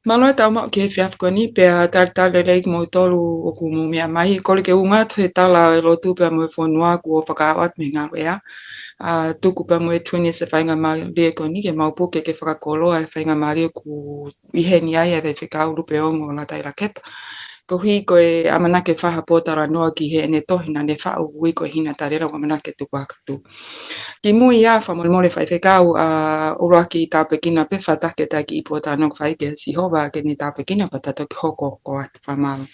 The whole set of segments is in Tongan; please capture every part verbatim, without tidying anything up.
Mālō e tau maʻu ki he efiafi ko eni, pea talitali lelei kimoutolu ʻoku mou meʻa mai. Kole ke u ngata he tala ʻo e lotu pea mo e fonua kuo fakaaʻu atu mei he ngaluʻea. ʻA, tuku pea mo e Twinities e faingamālie ko eni ke mau puke ke fakakoloa e faingamālie ʻoku ʻi heni ai e Faifekau Lupeongo Lataila Kepa. Koeʻuhi ko e ʻamanaki ke fai ha pōtalanoa ki heʻene tohi naʻa ne faʻu ʻoku ui ko e Hina Talela, ʻoku ʻamanaki ke tuku atu. Kimui ia, fakamolemole Faifekau, ʻa, ʻuluaki tāpuekina pē, fakataha ki he kiʻi pōtalanoa ʻoku fai ki he Sihova ke ne tāpuekina pea ta toki hoko, hoko atu. Fakamālō.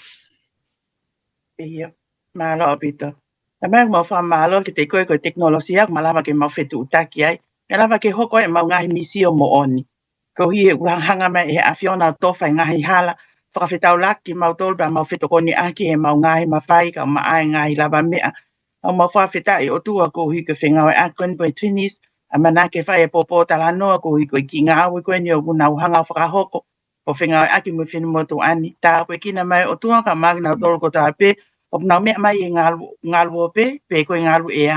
ʻIo, mālō ʻaupito. Tamai, mau fakamālō kiate koe ko e tekinolosia, ʻoku malava ke mau fetuʻutaki ai. Malava ke hoko ʻemau ngaahi mīsio moʻoni. Koeʻuhi he ʻoku hanga mai ʻe he ʻAfiona ʻo tofa e ngaahi hala, fakafetaulaki kimautolu pea mau fetokoniʻaki he ʻemau ngaahi mafai kae ʻumaʻā e ngaahi lavameʻa. ʻOku mau fakafetaʻi ʻOtua koeʻuhi ko e fengāueʻaki ko eni mo e Twinities, ʻamanaki ke fai e pōtalanoa koeʻuhi ko e kiʻi ngāue ko eni ʻoku nau hanga ʻo fakahoko, ʻo fengāueʻaki mo e finemotuʻa ni. Tāpuekina mai ʻOtua kae ʻumaʻā kinautolu kotoa pē ʻoku nau meʻa mai he ngalu, ngaluope, pe ko e ngaluʻea.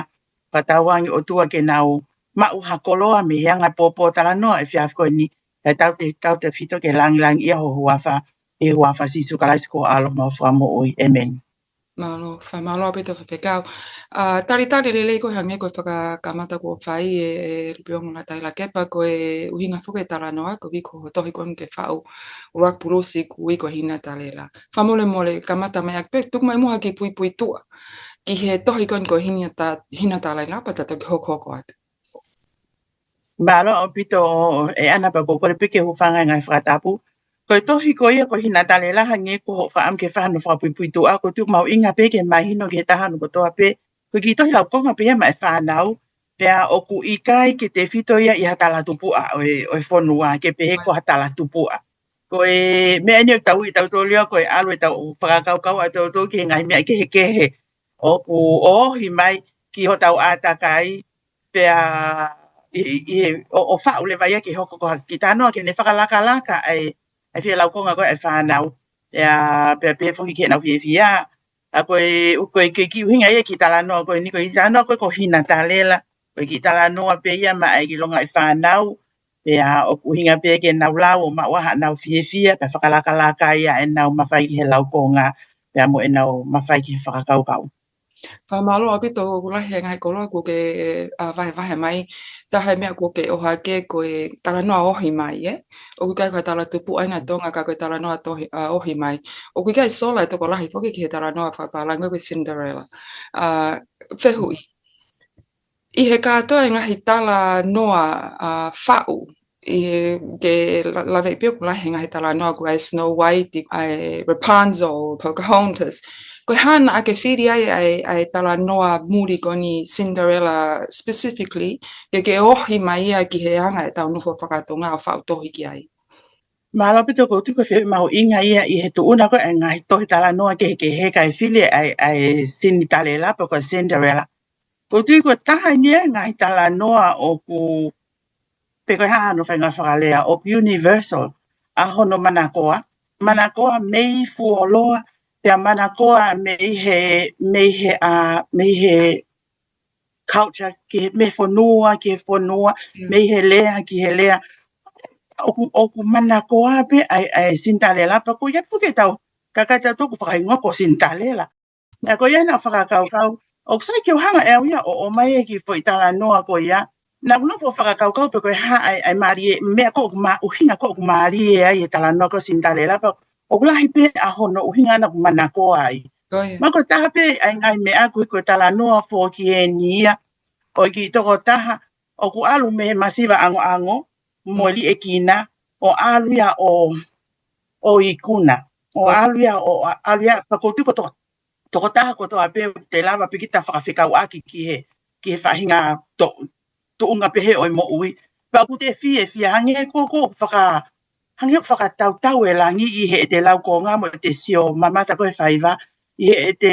Fakatauange ʻOtua ke nau maʻu ha koloa mei he anga e pōtalanoa he efiafi ko eni. Kae tau te, tau te fito ke langilangiʻia ho huafa, he huafa ʻo Sīsū Kalaisi ko ho ʻAlo mo ho Fakamoʻui. ʻĒmeni. Mālō, fakamālō ʻaupito Faifekau. ʻA, talitali lelei ko e hangē ko e fakakamata kuo fai ʻe, ʻe Lupeongo Lataila Kepa, ko e ʻuhinga foki e talanoa, koeʻuhi ko e tohi ko eni ke faʻu ʻuluaki pulusi ʻoku ui ko e Hina Talela. Fakamolemole, kamata mai ʻaki pē, tuku mai muʻa ha kiʻi puipuituʻa ki he tohi ko eni ko e Hina Ta-, Hina Talela, pea ta toki hokohoko atu. Mālō ʻaupito ʻEana, pea ʻoku ou kole pē ke u hūfanga he ngaahi fakatapu. Ko e tohi ko ia ko e Hina Talela, hangē ko hoʻo fakaʻamu ke fai hano fakapuipuituʻa, ʻoku ou tui ʻoku mahuʻinga pē ke mahino ki he taha ʻo kitautolu kotoa pē, ko e kiʻi tohi laukonga pē ia maʻa e fānau, pea ʻoku ʻikai ke tefito ia ʻi ha talatupuʻa ʻo e, ʻo e fonua, ke pehē ko ha talatupuʻa. Ko e meʻa eni ʻoku tau ui ʻe tautolu ia ko e ʻalu ʻetau fakakaukau ʻatautolu ki he ngaahi meʻa kehekehe ʻoku ohi mai ki hotau ʻātakai, pea ʻi, ʻi, ʻi he, ʻo, ʻo faʻu leva ia ke hoko ko ha kiʻi talanoa ke ne fakalakalaka ai ʻa e fie laukonga ko ē ʻa e fānau. Pea, pea pehē foki ki heʻenau fiefia. ʻA ko e, ko e kiʻi, kiʻi ʻuhinga ia e kiʻi talanoa ko eni, ko e kiʻi talanoa ko ē ko e Hina Talela. Ko e kiʻi talanoa pē ia maʻa e kiʻi longaʻi fānau. Pea ʻoku ʻuhinga pē ke nau lau ʻo maʻu ai haʻanau fiefia, pea fakalakalaka ai ʻenau mafai ki he laukonga, pea mo ʻenau mafai ki he fakakaukau. Fakamālō ʻaupito, ʻoku lahi e ngaahi koloa kuo ke, ʻa, vahevahe mai. Taha e meʻa kuo ke ʻohake ko e talanoa ohi mai, ē? ʻOku ʻikai ko ha talatupuʻa ʻena ʻa Tonga ka ko e talanoa tohi, ʻa, ohi mai. ʻOku ʻikai sola e tokolahi foki ki he talanoa fakapālangi ko e Cinderella. ʻA, fehuʻi. ʻI he kātoa e ngaahi talanoa, ʻa, faʻu, ʻi he ke la-, lave pē ʻoku lahi e ngaahi talanoa ko e Snow White, ʻa e Rapunzel, Pocahontas. Ko e hā naʻa ke fili ai ʻa e, ʻa e talanoa muli ko eni Cinderella specifically, ke ke ohi mai ia ki he anga ʻetau nofo fakatonga ʻo faʻu tohi ki ai. Mālō ʻaupito, ʻoku ou tui ko e fehuʻi mahuʻinga ia ʻi he tuʻunga ko ē e ngaahi tohi talanoa kehekehe kae fili ʻa e, ʻa e Sini Talela pe ko e Cinderella. ʻOku ou tui ko e taha eni e ngaahi talanoa ʻoku, pe ko e hā hano faʻahinga fakalea, ʻoku universal ʻa hono manakoa. Manakoa mei fuoloa, pea manakoa mei he, mei he, ʻa, mei he culture, ki he, mei he fonua ki he fonua, mei he lea ki he lea. ʻOku, ʻoku manakoa pē ʻa e, ʻa e Cinderella, pea ko ia pē ke tau, ka, ka tau toku fakahingoa ko Cinderella. Naʻa ko ia naʻa ku fakakaukau, ʻoku sai ke u hanga ʻe au ia ʻo, ʻomai e kiʻi foʻi talanoa ko ia. Naʻa ku nofo ʻo fakakaukau pe ko e hā ʻa e, ʻa e mālie, meʻa ko ē ʻoku ma-, ʻuhinga ko ē ʻoku mālie ai e talanoa ko Cinderella, pea ʻoku lahi pē ʻa hono ʻuhinga naʻa ku manakoa ai. Ko ia. Pea ko e taha pē ʻa e ngaahi meʻa ko ē ko e talanoa foki eni ia ʻo e kiʻi tokotaha ʻoku ʻalu mei he masiva ʻangoʻango mo e liʻekina, ʻo ʻalu ia ʻo, ʻo ikuna. ʻO ʻalu ia ʻo, ʻalu ia, pea ʻoku ou tui ko e to-, tokotaha kotoa pē te lava pē kita ʻo fakafekauʻaki ki he, ki he faʻahinga to-, tuʻunga pehē ʻo e moʻui. Pea ʻoku te fiefia, hangē ko, ko e faka-, hangē ko e fakatautau e langi ʻi heʻete laukonga mo ʻete sio mamata ko ē he faiva, ʻi heʻete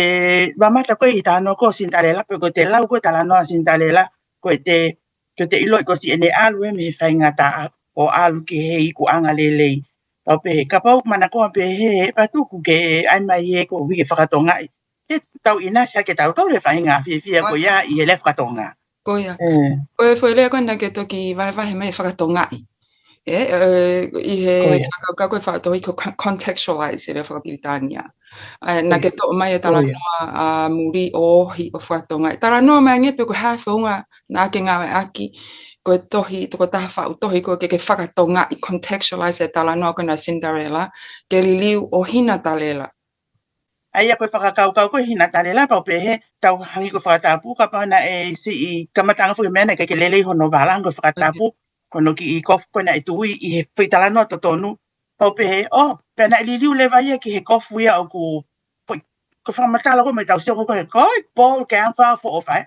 mamata ko ē ʻi he talanoa ko Cinderella, pe ko ʻete lau ko ē e talanoa Cinderella, ko ʻete, ko ʻete ʻiloʻi ko siʻene ʻalu ē mei he faingataʻa ʻo ʻalu ki he ikuʻanga lelei. Pea u pehē, kapau ʻoku manakoa pehē, pea tuku ke ʻai mai ē koeʻuhi ke fakatongaʻi. Ke tau ʻinasi hake tautolu he faʻahinga fiefia ko ia ʻi he lea fakatonga. Ko ia. Ē. Ko e foʻi lea ko ē naʻa ke toki vahevahe mai, fakatongaʻi. ʻE, ʻe, ʻi he fakakaukau ko e faʻu tohi ko e con-, contextualize e lea fakapilitānia. ʻA, naʻa ke toʻo mai e talanoa ʻa muli ʻo ohi ʻo fakatonga. Talanoa mai ange pe ko e hā e founga naʻa ke ngāueʻaki, ko e tohi, tokotaha faʻu tohi ko ē ke, ke fakatonga ʻi contextualize e talanoa ko ena Cinderella, ke liliu ʻo Hina Talela. ʻA ia ko e fakakaukau ko ē Hina Talela pau pē he tau hangē ko e fakatapu kapau naʻe siʻi kamataʻanga foki e meʻa naʻe ʻikai ke lelei hono vala ko e fakatapu, ko hono kiʻi kofu ko ē naʻe tui ʻi he foʻi talanoa totonu. Pau pē he, ʻo, pea naʻe liliu leva ia ki he kofu ia ʻoku, foʻi, ko e fakamatala ko ē mo e tau sio ko ē ko e bowl ke anga fā foʻofa, ē.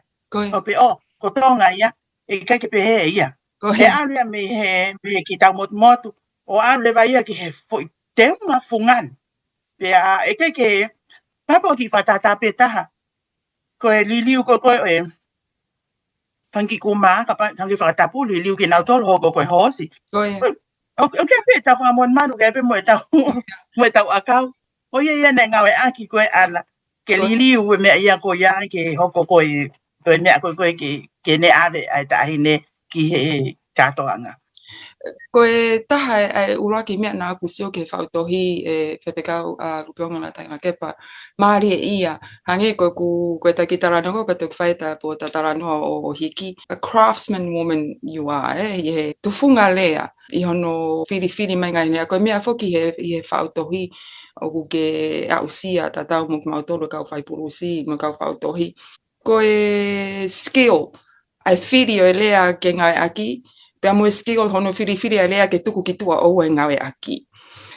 Pau pē, ʻo, ko Tonga ia, ʻe ʻikai ke pehē ia. ʻE ʻalu ia mei he, mei he kiʻi tau motumotu, ʻo ʻalu leva ia ki he foʻi teunga fungani. Pea ʻe ʻikai ke, pau pē ʻoku kiʻi fakatātā pē taha. Ko e liliu ko ē ko ē, fanga kiʻi kumā, kapau, fanga kiʻi fakatapu, liliu kinautolu hoko ko e hoosi. ʻOku, ʻoku ʻi ai pē ʻetau fanga monumanu, ʻoku ʻi ai pē mo ʻetau, mo ʻetau ʻakau. ʻO ia ia naʻe ngāueʻaki ko ē ʻana, ke liliu e meʻa ia ko ia, ke hoko ko e, ko e meʻa ko ē ko ē ke, ke ne ʻave ʻa e taʻahine ki he kātoanga. Ko e taha e, e ʻuluaki meʻa naʻa ku sio ki he faʻu tohi ʻa e faifekau ʻa Lupionga Lataʻilakepa, mālie ia, hangē ko ʻeku, ko e taki talanoa ko ē, ko e toki fai ʻeta pō ʻeta talanoa ʻo, ʻo hiki, a craftsman woman you are, ē, ʻi he tufunga lea, ʻi hono filifili mai ngaahi lea, ko e meʻa foki he, ʻi he faʻu tohi, ʻoku ke aʻusia tatau mo kimautolu kau fai pulusi, mo kau faʻu tohi. Ko e skill, ʻa e fili ʻo e lea ke ngāueʻaki, pea mo e skill hono filifili ʻa e lea ke tuku ki tuʻa ʻoua ʻe ngāueʻaki.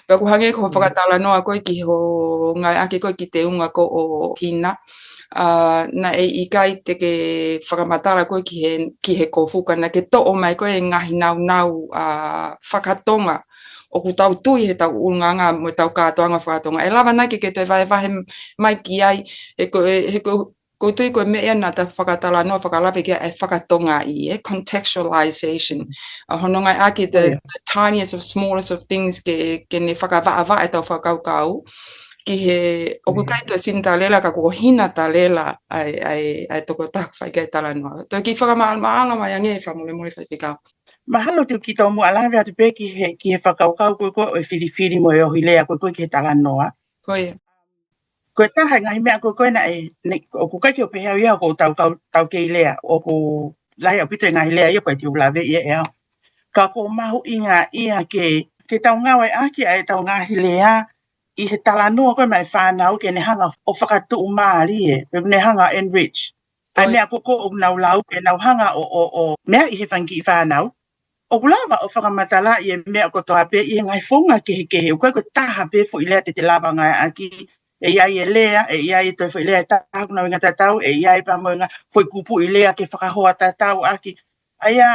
Pea ʻoku hangē ko hoʻo fakatalanoa ko ē ki hoʻo ngāueʻaki ko ē kiʻi teunga ko ē ʻo Hina, ʻa, naʻe ʻikai te ke fakamatala ko ē ki he, ki he kofu ka naʻa ke toʻo mai ko ē ngaahi naunau, ʻa, fakatonga ʻoku tau tui he tau ʻulungaanga mo e tau kātoanga fakatonga. ʻE lava naʻa ke, ke toe vahevahe mai ki ai, he ko e, he ko ʻoku ou tui ko e meʻa ia naʻa ta fakatalanoa, fakalave ki ai e fakatongaʻi, ʻe contextualization. ʻA hono ngāueʻaki the, the tiniest of, smallest of things ke, ke ne fakavaʻavaʻa ʻetau fakakaukau. Ki he, ʻoku ʻikai toe Cinderella ka ko Hina Talela ʻa e, ʻa e, ʻa e tokotaha ʻoku fai ki ai e talanoa. Toe kiʻi fakamaʻalaʻala mai ange fakamolemole faifekau. Mahalo te u kiʻi tomuʻa lave atu pē ki he, ki he fakakaukau ko ē ko ē ʻo e filifili mo e ohi lea ko ē ko ē ki he talanoa. Ko ia. Ko e taha e ngaahi meʻa ko ē ko ē naʻe, ne, ʻoku ʻikai ke u pehē au ia ko ʻetau kau, tau kei lea, ʻoku lahi ʻaupito e ngaahi lea ia ko ē te u lave ia ʻe au. Ka ʻoku mahuʻinga ia ke, ke tau ngāueʻaki ʻa ʻetau ngaahi lea ʻi he talanoa ko ē maʻa e fānau ke ne hanga ʻo fakatuʻumālie, pe ne hanga ʻo enrich ʻa e meʻa ko ē ko ē ʻoku nau lau, ke nau hanga ʻo, ʻo, ʻo meaʻi he fanga kiʻi fānau. ʻOku lava ʻo fakamatalaʻi e meʻa kotoa pē ʻi he ngaahi founga kehekehe. ʻOku ʻikai ko e taha pē foʻi lea te te lava ngāueʻaki. ʻE ʻi ai e lea, ʻe ʻi ai e toe foʻi lea ʻe taha ʻoku nau inga tatau, ʻe ʻi ai pē mo e ngaahi foʻi kupuʻi lea ke fakahoa tatau ʻaki. ʻA ia,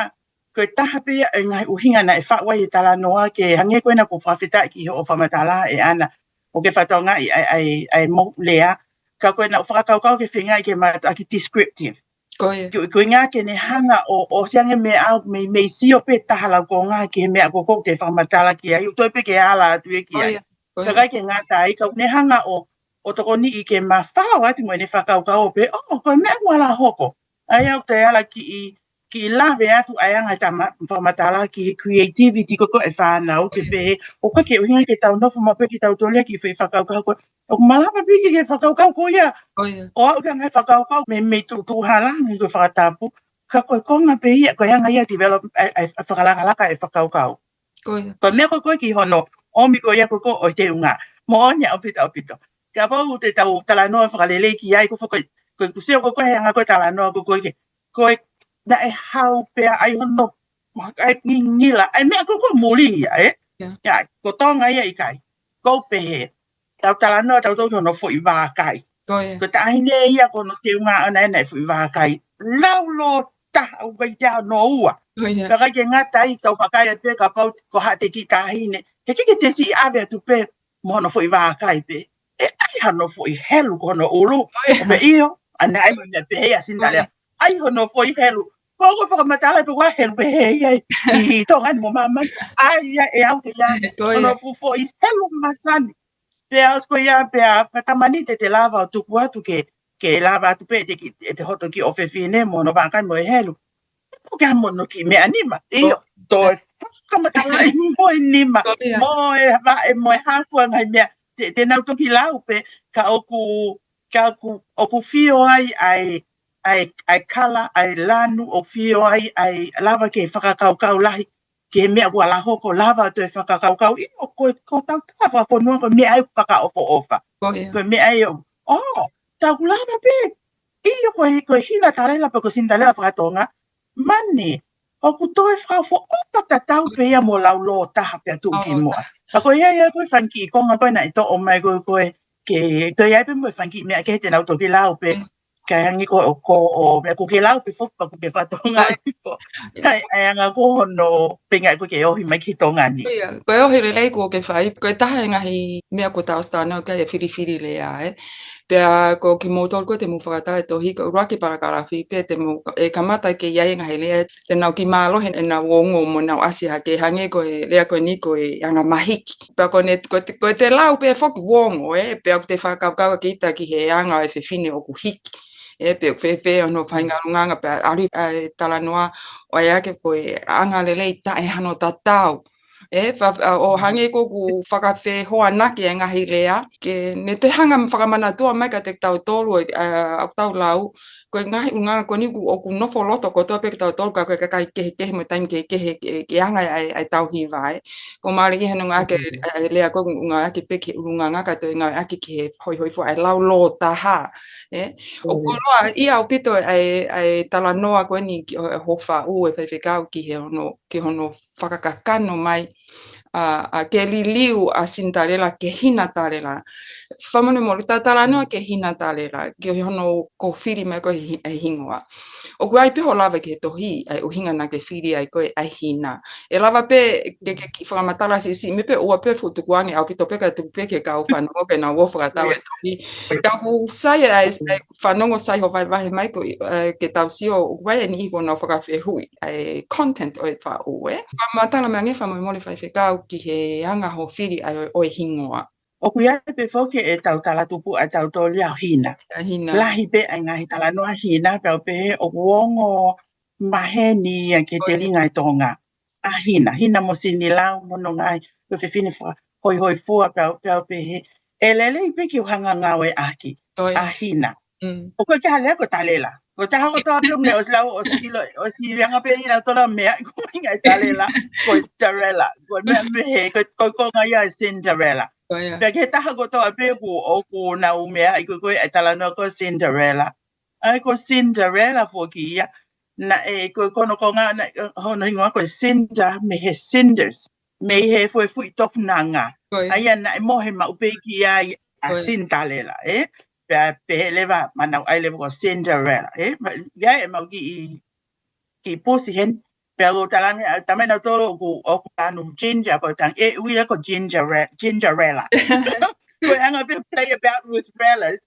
ko e taha pē ia e ngaahi ʻuhinga naʻe faʻu ai e talanoa ke hangē ko ena ʻoku ou fakafetaʻi ki hoʻo fakamatala ʻe ʻAna. ʻOku ke fakatongaʻi ʻa e, ʻa e, ʻa e moʻu lea. Ka ko ena ʻoku ou fakakaukau ke feingaʻi ke mātuʻaki descriptive. Ko ia. Ko, ko e ʻuhinga ke ne hanga ʻo, ʻo ʻosi ange meʻa ʻo mei, mei sio pē taha laukonga ki he meʻa ko ē ʻoku te fakamatala ki ai, ʻo toe pē ke ala atu ia ki ai. Ko ia. Ka ʻikai ke ngata ai, ka ne hanga ʻo, ʻo tokoniʻi ke mafao atu mo ʻene fakakaukau pē, ʻo, ko e meʻa ʻoku ala hoko. ʻA ia ʻoku te ala kiʻi, kiʻi lave atu ʻa e anga ʻeta ma-, fakamatala ki he creativity ko ē ko ē ʻa e fānau ke pehē, ʻoku ʻikai ke ʻuhinga ke tau nofo maʻu pē kitautolu ia ki he foʻi fakakaukau ko ē, ʻoku malava pē ke fakakaukau ko ia. Ko ia. ʻO aʻu ki he ngaahi fakakaukau mei, mei tuʻutuʻu hala, ngaahi ko e fakatapu. Ka ko e konga pē ia, ko e anga ia develop, ʻa e, ʻa e, ʻa e fakalakalaka e fakakaukau. Ko ia. Ko e meʻa ko ē ko ē ki hono ʻomi ko ia ko ē ko ē ʻo e teunga. Moʻoni ʻaupito, ʻaupito. Kapau te tau talanoa fakalelei ki ai, ko e faka-, ko e kusio ko ē ko ē he anga ko ē talanoa ko ē ko ē ke, ko e naʻe hau pea ʻai hono, ʻai ngingila, ʻai meʻa ko ē ko ē muli ia, ē? Ia. Ia, ko Tonga ia ʻikai. Ko u pehē, tau talanoa tautolu ki hono foʻi vākai. Ko ia. Ko e taʻahine ia ko hono teunga ʻana ʻena e foʻi vākai. Laulōtaha ʻoku ʻikai te ʻi ai hano ua. Ko ia. Ka ʻikai ke ngata ai tau vakai atu pē kapau ko haʻate kiʻi taʻahine. He ʻikai ke te siʻi ʻave atu pē mo hono foʻi vākai pē. ʻE ʻai hano foʻi helu ko hono ʻulu. Ko ia. Pea ʻio, ʻa ena ʻai mo e meʻa pehē ʻa Cinderella. Ko ia. ʻAi hono foʻi helu. Ko u fakamatala pē ʻoku ʻi ai e helu pehē ia ʻi, ʻi Tonga ni mo māmani. ʻAi ia ʻe au ke ia. Ko ia. Hono fuʻu foʻi helu masani. Pea ʻosi ko ia, pea, pea talamai te te lava ʻo tuku atu ke, ke lava atu pē ʻete ki, ʻete hoto kiʻi ʻofefine mo hono vākai mo e helu. ʻoku ke ʻai mo hono kiʻi meʻa nima. ʻIo, toe fakamatalaʻi mo e nima, mo e vaʻe, mo e hā fua ngaahi meʻa. Te, te nau toki lau pē, ka ʻoku, ka ʻoku, ʻoku fio ai ʻa e, ʻa e, ʻa e kala, ʻa e lanu, ʻoku fio ai ʻa e lava ke fakakaukau lahi ki he meʻa kuo ala hoko, lava toe fakakaukau. ʻIo, ko, ko hotau tala fakafonua, ko e meʻa ia ʻoku fakaʻofoʻofa. Ko e meʻa ia ʻoku, ʻo, tau lava pē. ʻIo, ko e, ko e hina talela pe ko e Cinderella fakatonga, mani, ʻoku toe fakaʻofoʻofa tatau pē ia mo e lau lōtaha pea tuʻu ki muʻa. Ka ko ia ia ko e fanga kiʻi konga ko ē naʻe toʻo mai ko ē, ko ē ke toe ʻi ai pē mo e fanga kiʻi meʻa kehe te nau toki lau pē. Kae hangē ko e ʻoku, ʻo, meʻa ʻoku ke lau pē foki pea ʻoku ke fakatokangaʻi pē. Kae ʻai anga ko hono pē ngaahi ko ē ke ohi mai ki Tonga ni. ʻIo, ko e ohi lelei kuo ke fai, ko e taha e ngaahi meʻa kuo tau ʻosi talanoa ki ai e filifili lea, ē. Pea ko kimoutolu ko ē te mou fakatau e tohi, ko e ʻuluaki palakalafi pē te mou, ʻe kamata ke ʻi ai e ngaahi lea, te nau kiʻi mālohi ʻenau ongo mo nau ʻasi hake, hangē ko e lea ko eni ko e anga mahiki. Pea ko ʻene, ko e te, ko e te lau pē foki ʻoku ongo, ē, pea ʻoku te fakakaukau kita ki he anga ʻo e fefine ʻoku hiki. Ē, pe ʻoku fēfē hono faʻahinga ʻulungaanga, pea ʻalu ʻa e talanoa ʻo ʻai ake ko e anga lelei taʻe hano tatau. Ē, fa-, ʻa, ʻo hangē ko ʻeku fakafehoanaki e ngaahi lea, ke ne toe hanga ʻo fakamanatua mai kiate kitautolu, ē, ʻa, ʻoku tau lau, ko e ngaahi ʻulungaanga ko eni ʻoku, ʻoku nofo loto kotoa pē kitautolu ka ko e kakai kehekehe mo e taimi kehekehe ke, ke anga ai, ai, ai tau hiva, ē. Ko mālie hono ngāueʻaki, ē, e lea ko ē ʻoku ngāueʻaki pē ki he ʻulungaanga ka toe ngāueʻaki ki he hoihoifua e lau lōtaha, ē. ʻOku koloaʻia ʻaupito e, e talanoa ko eni ki, ʻo, ʻo Hofaʻu e faifekau ki he hono, ki hono fakakakano mai, ʻa, ʻa, ke liliu ʻa Cinderella ki he hina talela. Fakamolemole, ta talanoa ki he hina talela, ki hono ko e fili mai ko ē he, he hingoa. ʻOku ʻi ai pē hoʻo lave ki he tohi, ʻa e ʻuhinga naʻa ke fili ai ko ē ʻa e hina. ʻE lava pē ke, ke, ke fakamatala siʻisiʻi, meʻa pē ʻoua pē fuʻu tukuange ʻaupito pē ka tuku pē ki he kau fanongo ke nau ō ʻo fakatau e tohi. Ka ʻoku sai ʻa e, ʻa e fanongo sai hoʻo vahevahe mai ko ē, ē, ke tau sio, ʻoku ʻi ai e niʻihi kuo nau fakafehuʻi ʻa e content ʻo e faʻu, ē. Fakamatala mai ange fakamolemole faifekau ki he anga hoʻo fili ʻa e, ʻo e hingoa. ʻOku ʻi ai pē foki ʻetau talatupuʻa ʻa tautolu ia ʻo hina. ʻA hina. Lahi pē ʻa e ngaahi talanoa hina, pea ʻoku pehē ʻoku ongo maheni ia ki he telinga ʻo Tonga. ʻA hina, hina mo Sinilau, mo hono ngaahi, ko e fefine faka-, hoihoifua, pea, pea ʻoku pehē. ʻE lelei pē ke u hanga ʻo ngāueʻaki. ʻA hina. ʻOku ʻikai ke hale ko e talela. Ko e taha kotoa pē ʻoku ne ʻosi lau, ʻosi ʻilo, ʻosi ʻilo ange pē ʻe kinautolu e meʻa, ko e ʻuhinga e talela, ko e talela. Ko e meʻa mei he, ko e, ko e konga ia e Cinderella. Pea ki he taha kotoa pē ʻoku, ʻoku nau meaʻi ko ē, ko e talanoa ko e Cinderella. ʻA ia ko Cinderella foki ia. Naʻe, ko e, ko hono konga, naʻe, hono hingoa ko e Cinder, mei he cinders. Mei he fuefuʻi tofunanga. ʻA ia naʻe mohe maʻu pē ki ai ʻa Cinderella, ē? Pea pehē leva, manatuʻi leva ko Cinderella, ē? Ma-, ʻi ai ʻemau kiʻi, kiʻi pusi heni. Pea ʻoku talaange, ʻa, talamai ʻe nautolu ʻoku, ʻoku tanu ginger, ko e tang, ʻe ui ia ko Gingerella, Gingerella. Ko e anga pē play about with rellas.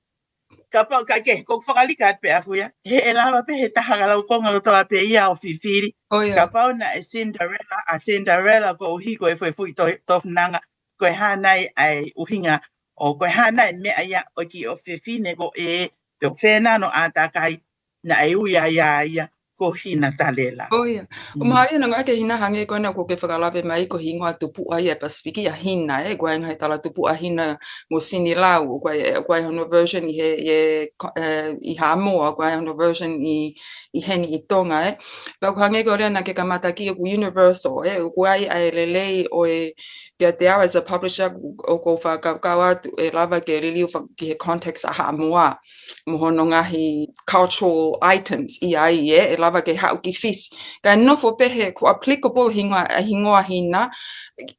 Kapau ka ke, ko e fakalika atu pē ʻaku ia. He ʻe lava pē he taha ka lau konga kotoa pē ia ʻo fifili. Kapau naʻe Cinderella, ʻa Cinderella koeʻuhi ko e fuefuʻi to-, tofunanga, ko e hā nai ʻa e ʻuhinga, ʻo ko e hā nai e meʻa ia ʻo e kiʻi ʻofefine ko ē, pe ko e fēnano ʻātakai, naʻe ui ai ʻa ia, ko Hina Talela. ʻIo. ʻOku mālie hono ngāueʻaki e hina hangē ko ena ʻoku ke fakalave mai ko e hingoa tupuʻa ia ʻi he Pasifiki ʻa Hina, ē, ʻoku ʻi ai e ngaahi talatupuʻa hina mo Sinilau, ʻoku ʻi ai, ʻoku ʻi ai hono version ʻi he, ʻi he ko-, ē, ʻi Haʻamoa, ʻoku ʻi ai hono version ʻi, ʻi heni ʻi Tonga, ē. Pea ʻoku hangē ko e lea naʻa ke kamata ki ai ʻoku universal, ē, ʻoku ʻi ai ʻa e lelei ʻo e, kiate au as a publisher, ʻoku ou fakakaukau atu, ʻe lava ke liliu fa-, ki he context ʻa Haʻamoa. Mo hono ngaahi cultural items ʻi ai, ē, ʻe lava ke haʻu ki Fisi. Kae nofo pē he ko e applicable hingoa, hingoa hina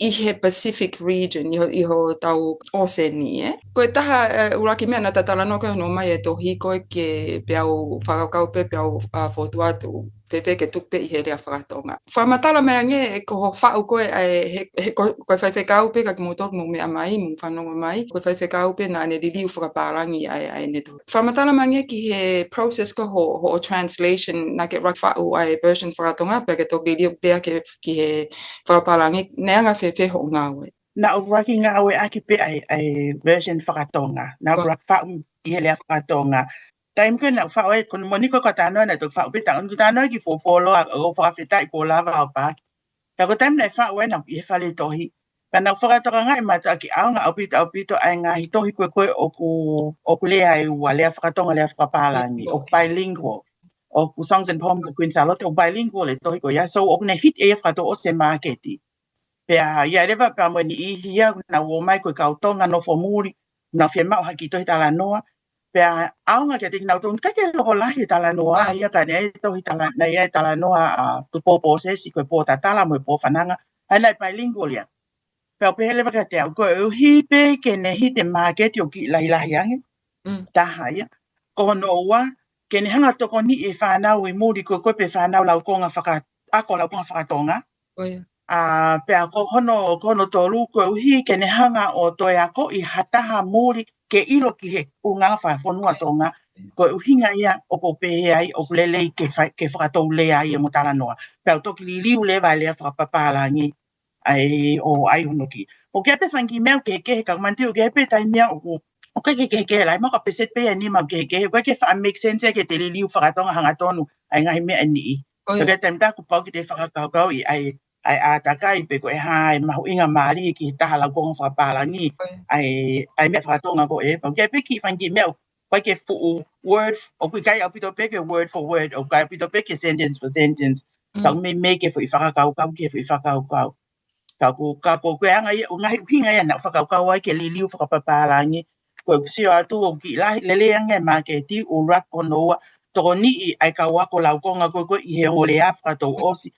ʻi he Pacific region, ʻi ho-, ʻi hotau ʻōseni, ē. Ko e taha, ē, ʻuluaki meʻa naʻa ta talanoa ki ai hono ʻomai e tohi ko ē ke peau fakakaukau pē, peau, ā, fotu atu. Fēfē ke tuku pē ʻi he lea fakatonga. Fakamatala mai ange ē ko ho faʻu ko ē, ē, he, he ko, ko e faifekau pē ka kimoutolu mou meʻa mai, mou fanongo mai. Ko e faifekau pē naʻa ne liliu fakapālangi ʻa e, ʻa ʻene tohi. Fakamatala mai ange ki he process ko ē ho, hoʻo translation naʻa ke ʻuluaki faʻu ʻa e version fakatonga, pea ke toki liliu pē ki he, ki he fakapālangi, naʻe anga fēfē hoʻo ngāue. Naʻa ku ʻuluaki ngāueʻaki pē ʻa e, ʻa e version fakatonga. Naʻa ku ʻuluaki faʻu ʻi he lea fakatonga. taimi ko ē naʻa ku faʻu ai, ko e moʻoni ko e talanoa naʻe toki faʻu pē, taʻu ni ko e talanoa ki fuofuoloa, ʻoku ou fakafetaʻi kuo lava ʻo paaki. Ka ko e taimi naʻe faʻu ai naʻa ku ʻi he fale tohi. Ka naʻa ku fakatokangaʻi mātuʻaki ʻaonga ʻaupito ʻaupito ʻa e ngaahi tohi ko ē ko ē ʻoku, ʻoku lea ʻe ua, lea fakatonga, lea fakapālangi, ʻoku bilingual. ʻOku Songs and Poems of Queen Sālote, ʻoku bilingual e tohi ko ia, so ʻoku ne hit ʻe ia fakatouʻosi e māketi. Pea ʻi ai leva pea mo e niʻihi ia naʻa nau ō mai ko e kau Tonga nofo muli, naʻa nau fiemaʻu ha kiʻi tohi talanoa. Pea ʻaonga kiate kinautolu, ʻikai ke loko lahi e talanoa ia, ka naʻe ʻi ai e tohi tala-, naʻe ʻi ai e talanoa ʻa Tupou Pōsesi, ko e Pōtatala mo e Pōfananga, ʻa ia naʻe bilingual ia. Pea u pehē leva kiate au, koeʻuhi pē ke ne hit e māketi ʻoku kiʻi lahilahi ange, taha ia. Ko hono ua, ke ne hanga ʻo tokoniʻi e fānau ʻi muli, ko e, ko e pē fānau laukonga faka-, ako laukonga fakatonga. ʻA, pea ko hono, ko hono tolu, koeʻuhi ke ne hanga ʻo toe akoʻi ha taha muli ke ʻilo ki he ʻulungaanga fakafonua Tonga, ko e ʻuhinga ia ʻoku ou pehē ai ʻoku lelei ke fa-, ke fakatou lea ai e ongo talanoa. Pea u toki liliu leva e lea fakapapālangi, ʻa e, ʻo ʻai hono kiʻi. ʻOku ʻi ai pē fanga kiʻi meʻa ʻoku kehekehe, ka manatuʻi ʻoku ʻi ai pē taimi ia ʻoku, ʻoku ʻikai ke kehekehe lahi, mahalo ko e pēseti pē ia ʻe nima ʻoku kehekehe, ʻoku ʻikai ke faʻa make sense ia ke te liliu fakatonga hangatonu ʻa e ngaahi meʻa ʻe niʻihi. Ko ia. Ka ko e taimi tatau kuo pau ke te fakakaukauʻi ʻa e, ʻa e ʻātakai pe ko e hā e mahuʻingamālie ki he taha laukonga fakapālangi, ʻa e, ʻa e meʻa fakatonga ko ē, pea ʻoku ʻi ai pē kiʻi fanga kiʻi meʻa ʻoku ʻikai ke fuʻu word, ʻoku ʻikai ʻaupito pē ke word for word, ʻoku ʻikai ʻaupito pē ke sentence for sentence. Ka ʻoku meimei ke foʻi fakakaukau, ke foʻi fakakaukau. Ka ko, ka ko, ko e anga ia, ʻo e ngaahi ʻuhinga ia naʻa ku fakakaukau ai ke liliu fakapapālangi. Ko ʻeku sio atu ʻoku kiʻi lahi, lelei ange e māketi, ʻuluaki. Ko hono ua, tokoniʻi ʻa e kau ako laukonga ko ē ko ē ʻi he ongo lea fakatouʻosi.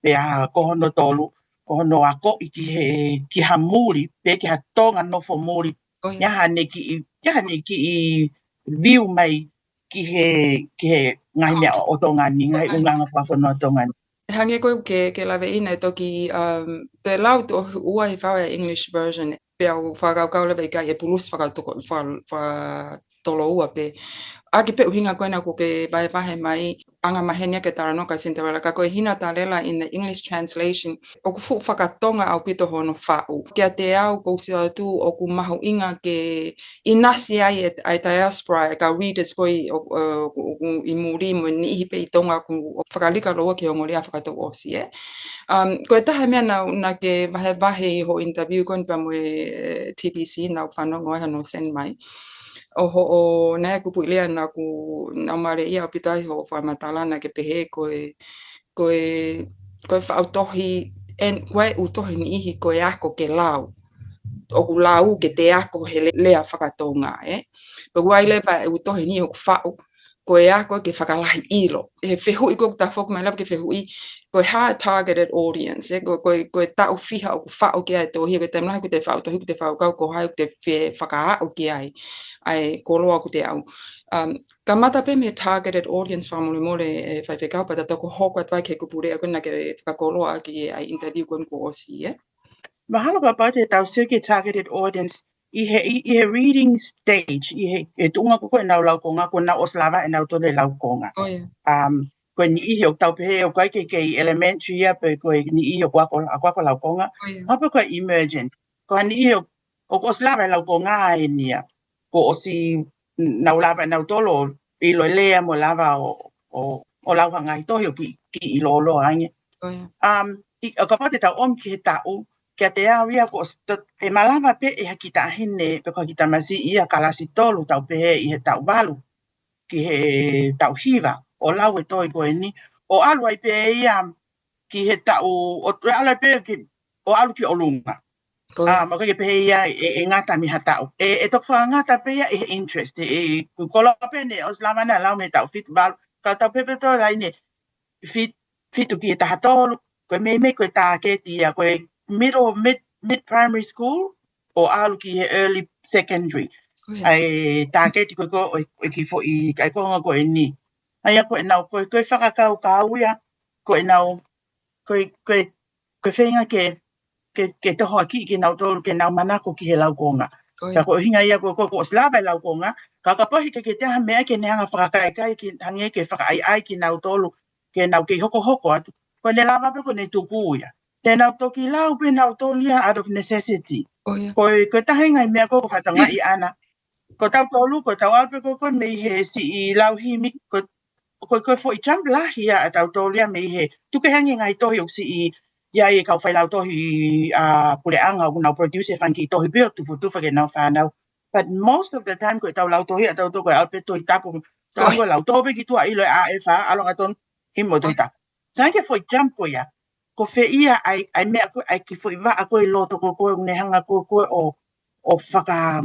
Pea ko hono tolu, ko hono akoʻi ki he, ki ha muli, pe ki ha Tonga nofo muli. Ia haʻane kiʻi, ia haʻane kiʻi view mai ki he, ki he ngaahi meʻa ʻo Tonga ni, ngaahi ʻulungaanga fakafonua ʻo Tonga ni. Hangē ko ē ʻoku ke, ke lave ʻi ai, naʻe toki, um, te lau tuʻo ua he fau e English version, pea u fakakaukau leva ʻikai ʻe pulusi fakatoko-, faka-, fakatoloua pē. ʻAki pē ʻuhinga ko ena ʻoku ke vahevahe mai, angamaheni ʻa e talanoa kia Cinderella, ka ko e Hina Talela in the English translation, ʻoku fuʻu fakatonga ʻaupito hono faʻu. Kiate au, ʻoku ou sio atu ʻoku mahuʻinga ke ʻinasi ai e, ʻa e diaspora, e kau readers ko ē ʻo, ʻo, ʻo, ʻi muli mo e niʻihi pē ʻi Tonga ʻoku fakalika lōua ki he ongo lea fakatouʻosi, ē. Um, ko e taha e meʻa naʻa, naʻa ke vahevahe ʻi hoʻo interview ko eni pea mo e, e, T B C naʻa ku fanongo ai hono send mai. ʻO hoʻo, naʻe kupuʻi lea naʻa ku, naʻa ku mālieʻia ʻaupito ai hoʻo fakamatala naʻa ke pehē ko e, ko e, ko e faʻu tohi, ʻen-, ko e ʻū tohi niʻihi ko e ako ke lau. ʻOku lau ke te ako he le-, lea fakatonga, ē? Pea ʻoku ʻi ai leva e ʻū tohi niʻihi ʻoku faʻu, ko e ako ke fakalahi ʻilo. He fehuʻi ko ē ʻoku tafoki mai leva ke fehuʻi, ko e hā e targeted audience, ē? Ko, ko, ko e taʻu fiha ʻoku faʻu ki ai e tohi, ko e taimi lahi ʻoku te faʻu tohi, ʻoku te fakakaukau ko hai ʻoku te fie fakaaʻu ki ai, ʻa e koloa ʻoku te ʻalu. Um, kamata pē mei he targeted audience fakamolemole, ē, Faifekau, pea ta toki hoko atu ai ki he kupuʻi lea ko ē naʻa ke fakakoloa ʻaki ʻa e interview ko eni kuo ʻosi, ē? Mahalo kapau te tau sio ki he targeted audience, ʻi he, ʻi, ʻi he reading stage, ʻi he, he tuʻunga ko ē ko ē ʻenau laukonga, ko ʻenau ʻosi lava ʻenau tole laukonga. Um, ko e niʻihi ʻoku tau pehē ʻoku ʻikai ke kei elementary ia pe ko e niʻihi ʻoku ako, ako, ako laukonga. Pe ko e emergent. Ko e niʻihi ʻoku, ʻoku ʻosi lava e laukonga eni ia. Kuo ʻosi nau lava ʻenau tolo ʻilo e lea mo lava ʻo, ʻo, ʻo lau ha ngaahi tohi ʻo kiʻi, kiʻi lōloa ange. Um, ʻi, ʻo kapau te tau ʻomi ki he taʻu, kiate au ia kuo ʻosi to-, ʻe malava pē ʻe ha kiʻi taʻahine, pe ko ha kiʻi tamasiʻi ia kalasi tolu tau pehē ʻi he taʻu valu, ki he taʻu hiva, ʻo lau e tohi ko eni, ʻo ʻalu ai pē ia ki he taʻu, ʻo, ʻo ʻalu ai pē ki, ʻo ʻalu ki ʻolunga. ʻA, ma ke pehē ia ʻe, ʻe ngata mei ha taʻu. ʻE, ʻe toki fakangata pē ia ʻe he interest, ʻe, ʻe, ko e koloa pē ʻene ʻosi lava ʻenau lau mei he taʻu fitu valu, ka tau pehē pē toe laine fit-, fitu ki he taha tolu, ko e meimei ko e tāketi ia, ko e middle, mid, mid primary school, ʻo ʻalu ki he early secondary. ʻA e tāketi ko ē ko ē, ʻo e, ʻo e kiʻi foʻi, ʻa e konga ko eni. ʻA ia ko ʻenau, ko e, ko e fakakaukau ia, ko ʻenau, ko e, ko e, ko e feinga ke, ke, ke tohoakiʻi kinautolu, ke nau manako ki he laukonga. Ka ko e ʻuhinga ia ko ē, ko ē, kuo ʻosi lava e laukonga, ka kapau he ʻikai ke toe ʻi ai ha meʻa ke ne hanga fakakaikai ki, hangē ke fakaʻaiʻai kinautolu, ke nau kei hokohoko atu. Ko ʻene lava pē ko ʻene tuku ia. Te nau toki lau pē nautolu ia out of necessity. Ko e, ko e taha e ngaahi meʻa ko ē ʻoku ou fakatokangaʻi ʻana. Ko tautolu, ko tau ʻalu pē ko, ko mei he siʻi lau himi, ko, ko, ko e foʻi jump lahi ia ʻa tautolu ia mei he, tuku hangē ngaahi tohi ʻoku siʻi, ia e kau fai lau tohi ʻa puleʻanga ʻoku nau produce e fanga kiʻi tohi pē ʻo tufutufa ke nau fānau. But most of the time, ko e tau lau tohi ʻa tautolu ko e ʻalu pē Tohi Tapu, tau ko e lau tohi pē ki tuʻa ʻilo e ʻa e fā, ʻalu angatonu, himi mo Tohi Tapu. Sai ke foʻi jump ko ia, ko fē ia ʻai, ʻai meʻa ko, ʻai ki foʻi vaʻa ko e loto ko, ko e ne hanga ko, ko ʻo, ʻo faka,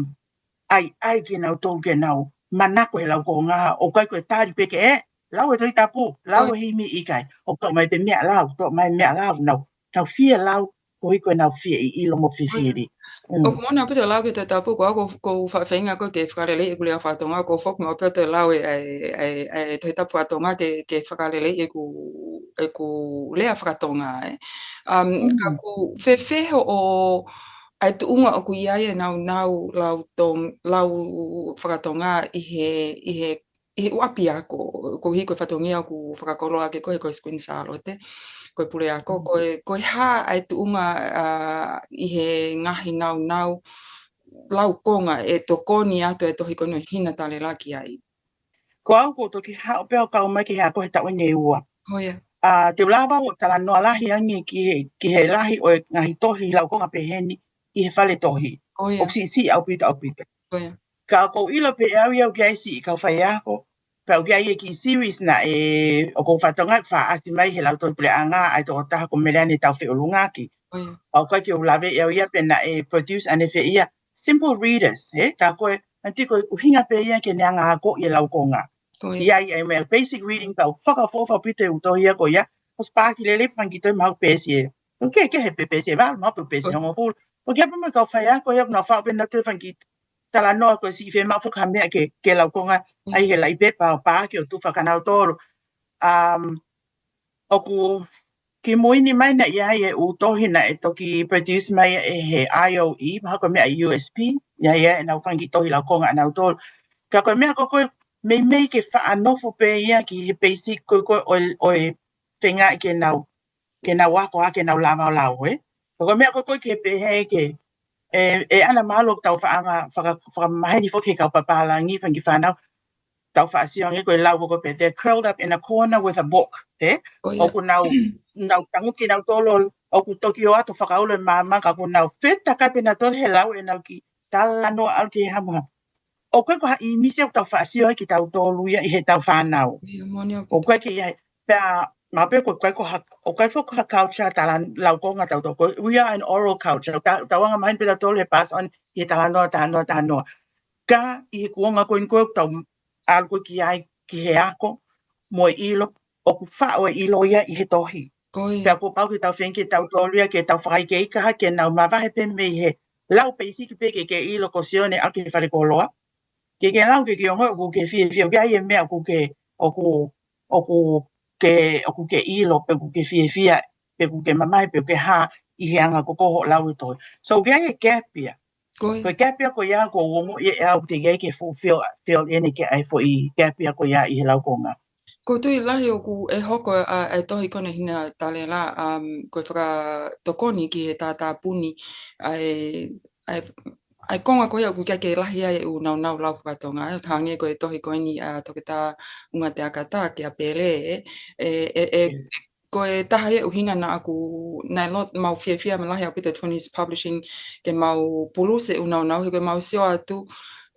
ʻai, ʻai ke nau tolu ke nau manako he lau konga, ʻoku ʻikai ko e tali pē ke ē, lau e Tohi Tapu, lau e himi ʻikai, ʻoku toʻo mai pē meʻa lau, toʻo mai meʻa lau, nau, nau fie lau, ko e ko e nau fie ʻilo mo fifili. ʻOku moʻoni ʻaupito lau ki he Tohi Tapu, ko au ʻoku ou faʻa feinga ko ē ke fakaleleiʻi ʻeku lea faka-Tonga, ʻoku ou foki maʻu pē ʻo toe lau e, e, e, e Tohi Tapu faka-Tonga ke, ke fakaleleiʻi ʻeku, ʻeku lea faka-Tonga, ē. Um, ka ʻoku fēfē hoʻo, ʻa e tuʻunga ʻoku ʻi ai e naunau lau Tong-, lau faka-Tonga ʻi he, ʻi he ʻi he ʻapiako, koeʻuhi ko e fatongia ʻoku fakakoloa ʻaki ʻe koe he ko e Queen Sālote, ko e puleako, ko e, ko e hā ʻa e tuʻunga, ʻa, ʻi he ngaahi naunau lau konga ʻe tokoni atu e tohi ko eni ʻo Hina Talelā ki ai. Ko au ʻoku ou toki haʻu pē ʻo kau mai ki he ako he taʻu ʻe ua. ʻA, te u lava ʻo talanoa lahi ange ki he, ki he lahi ʻo e ngaahi tohi lau konga pehē ni ʻi he fale tohi. ʻOku siʻisiʻi ʻaupito ʻaupito. Ka ʻoku ou ʻilo pē ʻe au ia ʻoku ʻi ai siʻi kau faiako, pea ʻoku ʻi ai e kiʻi series naʻe, ʻoku ou fatongia ʻoku faʻa ʻasi mai he lau tohi puleʻanga ʻa e tokotaha ko Meleane Taufeʻulungaki. ʻOku ʻikai ke u lave ʻe au ia pe naʻe produce ʻanefē ia, simple readers, he? Ka ko e, ʻanti ko e ʻuhinga pē ia ke ne hanga ʻo akoʻi e lau konga. ʻI ai, ʻi ai meʻa basic reading ka ʻoku fakaʻofoʻofa ʻaupito e ʻū tohi ia ko ia, ʻosi paaki lelei fanga kiʻi tohi maʻu peesi ē. ʻOku kehekehe pē peesi ē, valu maʻu pē peesi ē, hongofulu. ʻOku ʻi ai pē mo e kau faiako ia ʻoku nau faʻu pē nautolu e fanga kiʻi talanoa ko e siʻi fiemaʻu foki ha meʻa ke, ke lau konga ai he laʻi pepa ʻo paaki ʻo tufa kia nautolu. Um, ʻoku kimui ni mai naʻe ʻi ai e ʻū tohi naʻe toki produce mai ʻe he I O E, mahalo ko e meʻa ʻa e U S P, ʻi ai ʻenau fanga kiʻi tohi lau konga ʻanautolu. Ka ko e meʻa ko ē ko e meimei ke faʻa nofo pē ia ki he basic ko ē ko ē ʻo e, ʻo e feingaʻi ke nau, ke nau ako ʻa ke nau lava ʻo lau, ē. Ka ko e meʻa ko ē ko ē ke pehē ke, ē, ʻe ʻana mahalo ʻoku tau faʻa hanga faka-, fakamaheni foki he kau papālangi, fanga kiʻi fānau, tau faʻa sio ange ko e lau ko ē pē, they're curled up in a corner with a book, ē? ʻOku nau, nau tangutu nautolu, ʻoku toki ō atu fakaulo e maama ka ʻoku nau fetakai pē nautolu he lau ʻenau kiʻi talanoa ʻalu ki he hamuhamu. ʻOku ʻikai ko ha ʻīmisi ʻoku tau faʻa sio ai kitautolu ia ʻi heʻetau fānau. ʻOku ʻikai ke ʻi ai, pea, ma pē ʻoku ʻikai ko ha, ʻoku ʻikai foki ko ha culture tala lau konga tautolu ko, we are an oral culture. Tau, tau anga maheni pē tautolu he pass on he talanoa, talanoa, talanoa. Ka ʻi he kuonga ko eni ko ē ʻoku tau ʻalu ko ē ki ai ki he ako mo e ʻilo, ʻoku faʻo e ʻilo ia ʻi he tohi. Pea kuo pau ke tau feinga ke tautolu ia ke tau fakaʻikaiʻi kaha ke nau mavahe pē mei he lau peisiki pē ke ke ʻilo ko Sione ʻalu ki he falekoloa. Ke ke lau ke ke ongoʻi ʻoku ke fiefia, ʻoku ʻi ai e meʻa ʻoku ke, ʻoku, ʻoku ke, ʻoku ke ʻilo, pe ʻoku ke fiefia, pe ʻoku ke mamahi, pe ʻoku ke hā ʻi he anga ko ē hoʻo lau e tohi. So ʻoku ʻi ai e gap ia. Ko e gap ia ko ia ʻoku ou ongoʻi ʻe au te u ʻai ke fuʻu fill, fill in ke ʻai foʻi gap ia ko ia ʻi he lau konga. ʻOku ou tui lahi ʻoku ʻe hoko ʻa, ʻa e tohi ko eni Hina Talelā, um, ko e fakatokoni ki he tātāpuni, ʻa e, ʻa e, ʻa e konga ko ia ʻoku ʻikai ke lahi ai e ʻū naunau lau faka-Tonga, ē, hangē ko e tohi ko eni ʻa Toketā ʻUngateakata kia Pele, ē, ʻe, ʻe, ʻe, ko e taha ia e ʻuhinga naʻa ku, naʻe lot mau fiefia mo lahi ʻaupito Twin East Publishing ke mau pulusi e ʻū naunau, he ko e mau sio atu,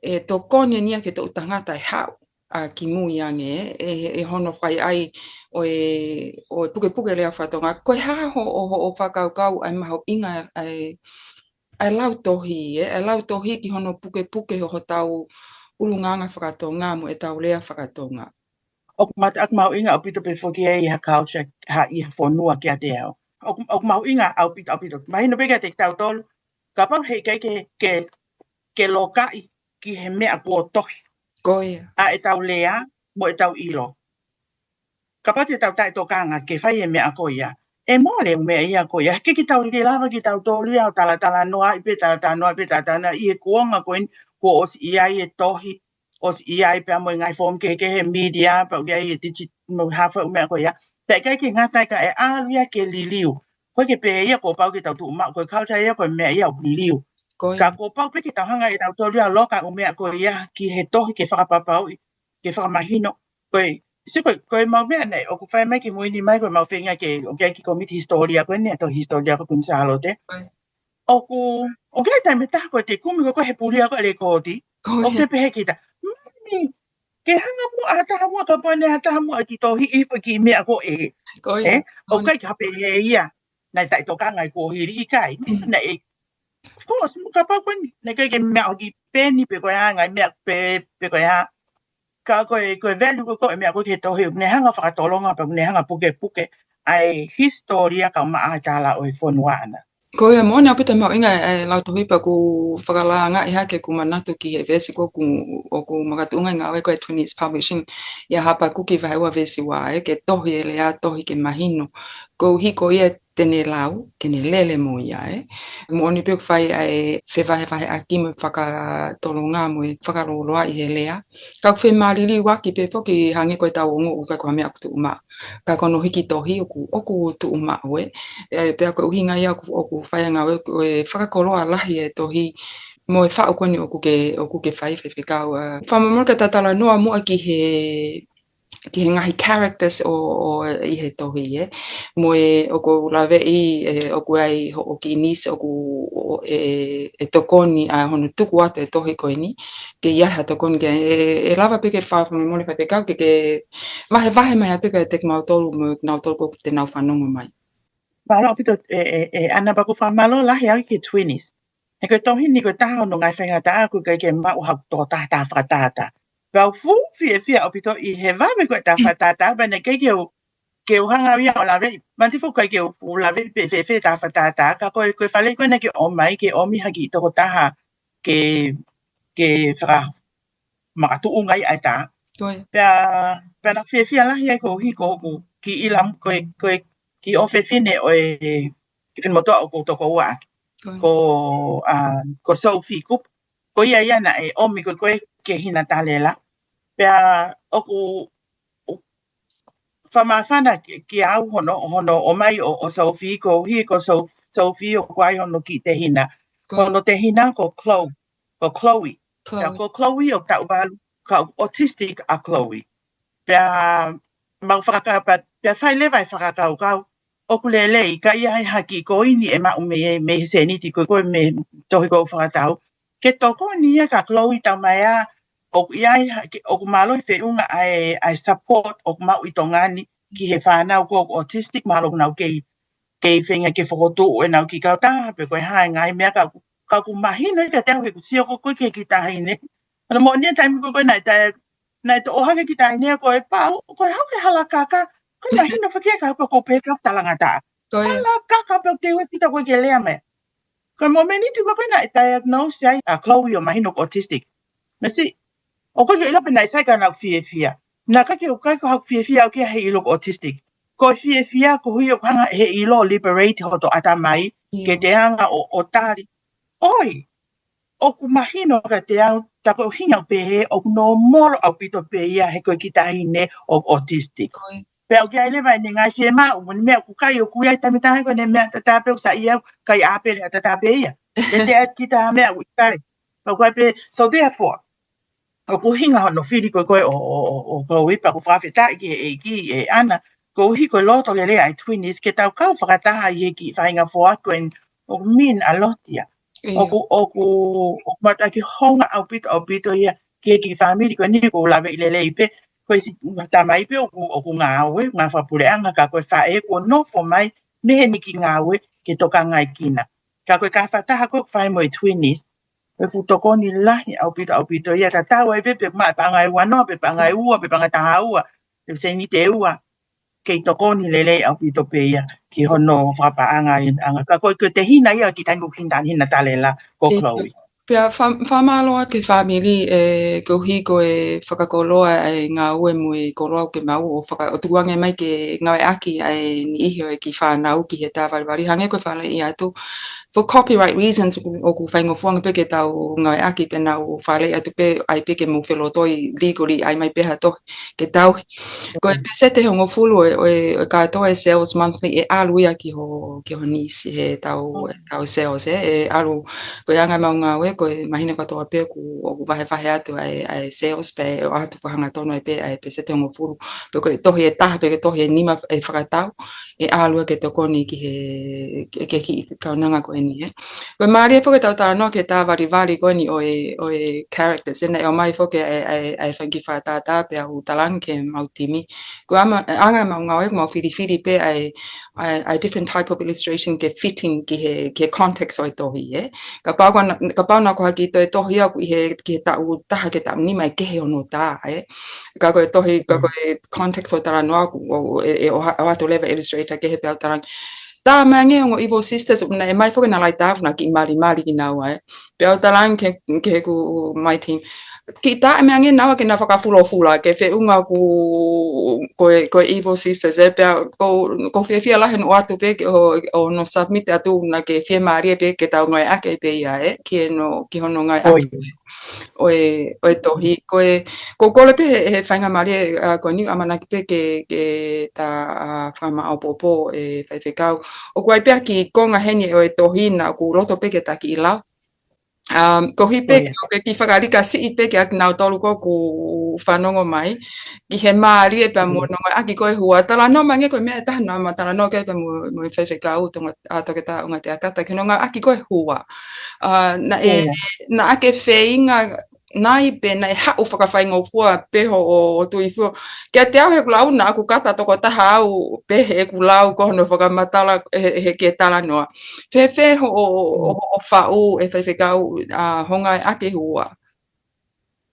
ʻe tokoni eni ia ki he toʻu tangata ʻe haʻu ʻa kimui ange, ē, ʻe, ʻe hono fai ai ʻo e, ʻo e pukepuke lea faka-Tonga. Ko e hā hoʻo, hoʻo fakakaukau ʻa e mahuʻinga ʻa e, ʻa e lau tohi, ē, ʻa e lau tohi ki hono pukepuke ho, hotau ʻulungaanga faka-Tonga mo ʻetau lea faka-Tonga. ʻOku mata-, ʻoku mahuʻinga ʻaupito pē foki ʻi ha culture, ha ʻi ha fonua kiate au. ʻOku, ʻoku mahuʻinga ʻaupito, ʻaupito. Mahino pē kiate kitautolu, kapau heʻikai ke, ke, ke lokaʻi ki he meʻa kuo tohi. Ko ia. ʻA ʻetau lea, mo ʻetau ʻilo. Kapau te tau taʻetokanga ke fai e meʻa ko ia. ʻE mole e meʻa ia ko ia. Ke kitautolu ke lava kitautolu ia ʻo talatalanoaʻi pē, talatalanoaʻi pē, talatalanoaʻi he kuonga ko eni, kuo ʻosi ʻi ai e tohi, ʻosi ʻi ai pea mo e ngaahi fomu kehekehe he media, pea ʻoku ʻi ai e digit, mo e hā fua e ʻū meʻa ko ia. Pea ʻikai ke ngata ai ka ʻe ʻalu ia ke liliu. ʻOku ʻikai ke pehē ia kuo pau ke tau tuʻu maʻu, ko e culture ia ko e meʻa ia ʻoku liliu. Ko ia. Ka kuo pau pē ke tau hanga ʻe tautolu ia ʻo loka ʻū meʻa ko ia ki he tohi ke fakapapauʻi, ke fakamahino. Ko e, sio ko e, ko e mau meʻa naʻe ʻoku fai mai ki mui ni mai ko e mau feinga ke, ʻoku ʻi ai e kiʻi komiti hisitōlia ko eni, ʻa e tohi hisitōlia ko Kuini Sālote. Ko ia. ʻOku, ʻoku ʻi ai e taimi ʻe taha ko e te kumi ko ē he pulia ko ē ʻa e lekooti. Ko ia. ʻOku te pehē kita, "Mami, ke hanga muʻa ʻe ha taha muʻa kapau naʻe ʻi ai ha taha muʻa ʻoku tohiʻi e kiʻi meʻa ko ē." Ko ia. Ē? ʻOku ʻikai ke pehē ia. Naʻe taʻetokanga ʻi he kuohili, ʻikai. Mm. Naʻe, of course, mo kapau ko eni, naʻe ʻikai ke meʻa ʻo ki peni pe ko e hā, ngaahi meʻa pe, pe ko e hā. Ka ko e, ko e value ko ē ʻo e meʻa ko ē ki he tohi, ne hanga ʻo fakatolonga pea ne hanga ʻo pukepuke ʻa e hisitōlia kae ʻumaʻā e tala ʻo e fonua ʻana. Ko ia, moʻoni ʻaupito e mahuʻinga e, e lautohi pea ʻoku fakalāngilangiʻi hake ʻeku manatu ki he veesi ko ē ʻoku, ʻoku makatuʻunga e ngāue ko ē ʻa e Twinities Publishing ʻia Hapakuki vahe ua veesi ua, ē, ke tohi e lea, tohi ke mahino. Koeʻuhi ko ia te ne lau, ke ne lele mo ia, ē. Moʻoni pē ʻoku fai ʻa e fevahevaheʻaki mo e fakatolonga mo e fakalōloaʻi he lea. Ka ʻoku femāliliuaki pē foki hangē ko ʻetau ongo ʻoku ʻikai ko ha meʻa ʻoku tuʻu maʻu. Ka ko hono hiki tohi ʻoku, ʻoku tuʻu maʻu, ē. Ē, pea ko e ʻuhinga ia ʻoku, ʻoku fai ʻa e ngāue, ko e fakakoloa lahi e tohi mo e faʻu ko eni ʻoku ke, ʻoku ke fai, Faifekau, ē. Fakamolemole ka ta talanoa muʻa ki he, ki he ngaahi characters ʻo, ʻo, ʻi he tohi, ē. Mo e ʻoku ou laveʻi, ē, ʻoku ʻi ai hoʻo kiʻi niece ʻoku, ʻo, ʻe, ʻe tokoni ʻa hono tuku atu e tohi ko eni. Ke ʻi ai ha tokoni ke, ʻe, ʻe lava pē ke fa-, fakamolemole Faifekau ke, ke vahevahe mai ha pē kiate kimautolu mo kinautolu ʻoku te nau fanongo mai. Mālō ʻaupito, ē, ē, ē, ʻAna, pea ʻoku ou fakamālō lahi au ki he Twinities. He ko e tohi ni ko e taha hono ngaahi faingataʻa ʻoku ʻikai ke maʻu haku tokotaha taha fakatātā. Pea u fuʻu fiefia ʻaupito ʻi he vave ko ē taha fakatātā, pea naʻe ʻikai ke u, ke u hanga au ia ʻo laveʻi. Manatuʻi foki ʻikai ke u, u laveʻi pe fēfē taha fakatātā, ka ko e, ko e faleʻi ko ē naʻa ke ʻomai, ke ʻomi ha kiʻi tokotaha ke, ke faka-, makatuʻunga ai ʻa e tā. Ko ia. Pea, pea naʻa ku fiefia lahi ai koeʻuhi ko hoku kiʻi ʻilamu, ko e, ko e kiʻi ʻofefine ʻo e kiʻi finemotuʻa ʻoku ou tokoua ʻaki. Ko ia. Ko, ā, ko Sophie Cooper. Ko ia ia naʻe ʻomi ko ē ko ē ki he hina talela. Pea ʻoku, ʻoku fakamāfana ki, kiate au hono, hono ʻomai ʻo, ʻo Sophie koeʻuhi ko So-, Sophie ʻoku ʻi ai hono kiʻi tehina. Ko ia. Hono tehina ko Chloe. Ko Chloe. Chloe. Pea ko Chloe ʻoku taʻu valu, ka ʻoku autistic ʻa Chloe. Pea mau fakaka-, pea, pea fai leva e fakakaukau. ʻOku lelei, ka ʻi ai ha kiʻi koini ʻe maʻu mei, mei he sēniti ko ē, ko ē mei he tohi ʻoku ou fakatau. Ke tokoni ia kia Chloe, taumaiā ʻoku ʻi ai ha, ke, ʻoku mālohi feʻunga ʻa e, ʻa e support ʻoku maʻu ʻi Tonga ni ki he fānau ko ē ʻoku autistic, mahalo ʻoku nau kei, kei feinga ke fokotuʻu ʻenau kiʻi kautaha, pe ko e hā e ngaahi meʻa ka, ka ʻoku mahino ia kiate au he ʻoku ou sio ko ē ki he kiʻi taʻahine. Pea moʻoni e taimi ko ē naʻe, naʻe toʻo hake e kiʻi taʻahine ko e pau, ko e hau ke hala kaka, ko e mahino foki ia ka ʻoku ou pehē ʻoku talangataʻa. Ko ia. Hala kaka pea te u ʻai kita ko ē ke lea mai. Ko e momeniti ko ē naʻe diagnose ai ʻa Chloe ʻo mahino ʻoku autistic. Mesi, ʻoku ʻikai ke ʻilo pe naʻe sai ka naʻa ku fiefia. Naʻe ʻikai ke, ʻikai ko haku fiefia au ki he ʻilo ʻoku autistic. Ko e fiefia koeʻuhi ʻoku hanga ʻe he ʻilo ʻo liberate hoto ʻatamai, ʻio, ke te hanga ʻo, ʻo tali. ʻOi, ʻoku mahino kiate au, tā ko e ʻuhinga pē he ʻoku nōmolo ʻaupito pē ia he ko e kiʻi taʻahine ʻoku autistic. Ko ia. Pea ʻoku ʻi ai leva ʻene ngaahi fiemaʻu, mo e meʻa ʻoku ʻikai, ʻoku ʻi ai e taimi ʻe taha ko ʻene meʻa tatau pē ʻoku saiʻia au, ʻikai ʻapele ʻa tatau pē ia. Te te ʻai kita ha meʻa ʻoku ʻikai. Pea ʻoku ʻi ai pē, so therefore, ʻoku ʻuhinga hono fili ko ē ko ē ʻo, ʻo, ʻo, ʻo Chloe, pea ʻoku ou fakafetaʻi ki he ʻEiki, ē ʻAna, koeʻuhi ko e loto lelei ʻa e Twinities, ke tau kau fakataha ʻi he kiʻi faʻahinga foaki ko eni, ʻoku mean a lot ia. ʻIo. ʻOku, ʻoku, ʻoku mātuʻaki hounga ʻaupito, ʻaupito ia ki he kiʻi fāmili ko eni, ʻoku ou laveʻi lelei pē, ko e siʻi tamai pē ʻoku, ʻoku ngāue, ngāue fakapuleʻanga, ka ko e faʻē kuo nofo mai mei heʻene kiʻi ngāue ke tokangaekina. Ka ko e kau fakataha ko ē ʻoku fai mo e Twinities, ko e fuʻu tokoni lahi ʻaupito, ʻaupito ia, tatau ai pē pe maʻa e paʻanga ʻe uanoa, pe paʻanga ʻe ua, pe paʻanga ʻe taha ua, pe sēniti ʻe ua, kei tokoni lelei ʻaupito pē ia ki hono fakapaʻanga ʻi he anga. Ka ko e, ko e tehina ia ʻo e kiʻi taʻahine ʻoku hina, hina talela ko, ʻio, Chloe. Pea fa-, fakamālō ki he fāmili, ē, koeʻuhi ko e fakakoloa e ngāue mo e koloa ʻoku ke maʻu ʻo faka-, ʻo tukuange mai ke ngāueʻaki ʻa e niʻihi ʻo e kiʻi fānau ki he tā valivali. Hangē ko e faleʻi atu, for copyright reasons, ʻoku, ʻoku faingofua ange pē ke tau ngāueʻaki pē, nau faleʻi atu pē ai pē ke mou felotoi legally, ʻai mai pē ha tohi ke tauhi. Ko e peseti ʻe hongofulu ʻo e, ʻo e, ʻo e kātoa e sales monthly ʻe ʻalu ia ki ho, ki ho niece he tau, tau sales, ē, ʻe ʻalu, ko e anga ʻemau ngāue, ko e mahino kātoa pē ʻoku, ʻoku vahevahe atu ʻa e, ʻa e sales pea ʻe ʻoatu fakahangatonu ai pē ʻa e peseti ʻe hongofulu. Pe ko e tohi ʻe taha, pe ko e tohi ʻe nima ʻe fakatau, ʻe ʻalu ia ke tokoni ki he, ki, ki he kiʻi kaunanga ko eni, ē. Ko e mālie foki ʻetau talanoa ki he tā valivali ko eni ʻo e, ʻo e characters, ē, naʻe ʻomai foki ʻa e, ʻa e, ʻa e fanga kiʻi fakatātā pea u talaange ki heʻemau timi. Ko e anga, anga ʻemau ngāue, ʻoku mau filifili pē ʻa e, ʻa e, ʻa e different type of illustration ke fitting ki he, ki he context ʻo e tohi, ē. Kapau ko na-, kapau naʻa ko ha kiʻi toe tohi ʻoku ʻi he, ki he taʻu taha ki he taʻu nima ʻe kehe hono tā, ē. Ka ko e tohi, ka ko e context ʻo e talanoa ʻoku, ʻo, ʻe, ʻe ʻoha-, ʻoatu leva ʻe he illustrator kehe pea u talaange. Tā mai ange ongo Evil Sisters, naʻe ʻomai foki ʻe Nalai Tāufa ha kiʻi malimali kinaua, ē. Pea u talaange ki he, ki heʻeku, my team. Kiʻi tā mai ange naua ke na fakafulofula, ke feʻunga ʻoku, ko e, ko e Evil Sisters, ē, pea ʻoku, ʻoku ou fiefia lahi hono ʻoatu pē ke ʻo, ʻo hono submit atu naʻa ke fiemālie pē ke tau ngāueʻaki pē ia, ē, ki hono, ki hono ngāueʻaki ʻo e, ʻo e tohi. Ko e, ʻoku ou kole pē he, he faingamālie, ʻa, ko eni ʻamanaki pē ke, ke ta, ʻa, fakamaʻopoʻopo ʻe Faifekau. ʻOku ʻi ai pē ha kiʻi konga heni ʻo e tohi naʻa ʻoku loto pē ke ta kiʻi lau. Um, koeʻuhi pē ke, ke kiʻi fakalika siʻi pē kiate kinautolu ʻoku fanongo mai, ki he mālie pea mo hono ngāueʻaki ko e hua. Talanoa mai ange ko e meʻa ʻe taha naʻa ma talanoa ki ai pea mo, mo Faifekau Tonga, ʻa, Toketā ʻUngateakata, ki hono ngāueʻaki ko e hua. Uh, naʻe, naʻa ke feinga nai pe naʻe haʻu fakafaingofua pē hoʻo, ʻo Tuʻi Fuo. Kiate au heʻeku lau naʻa ku kata tokotaha au pē heʻeku lau ko hono fakamatala he, he ke talanoa. Fēfē hoʻo, hoʻo, hoʻo faʻu ʻe Faifekau, ʻa, hoʻo ngāueʻaki e hua?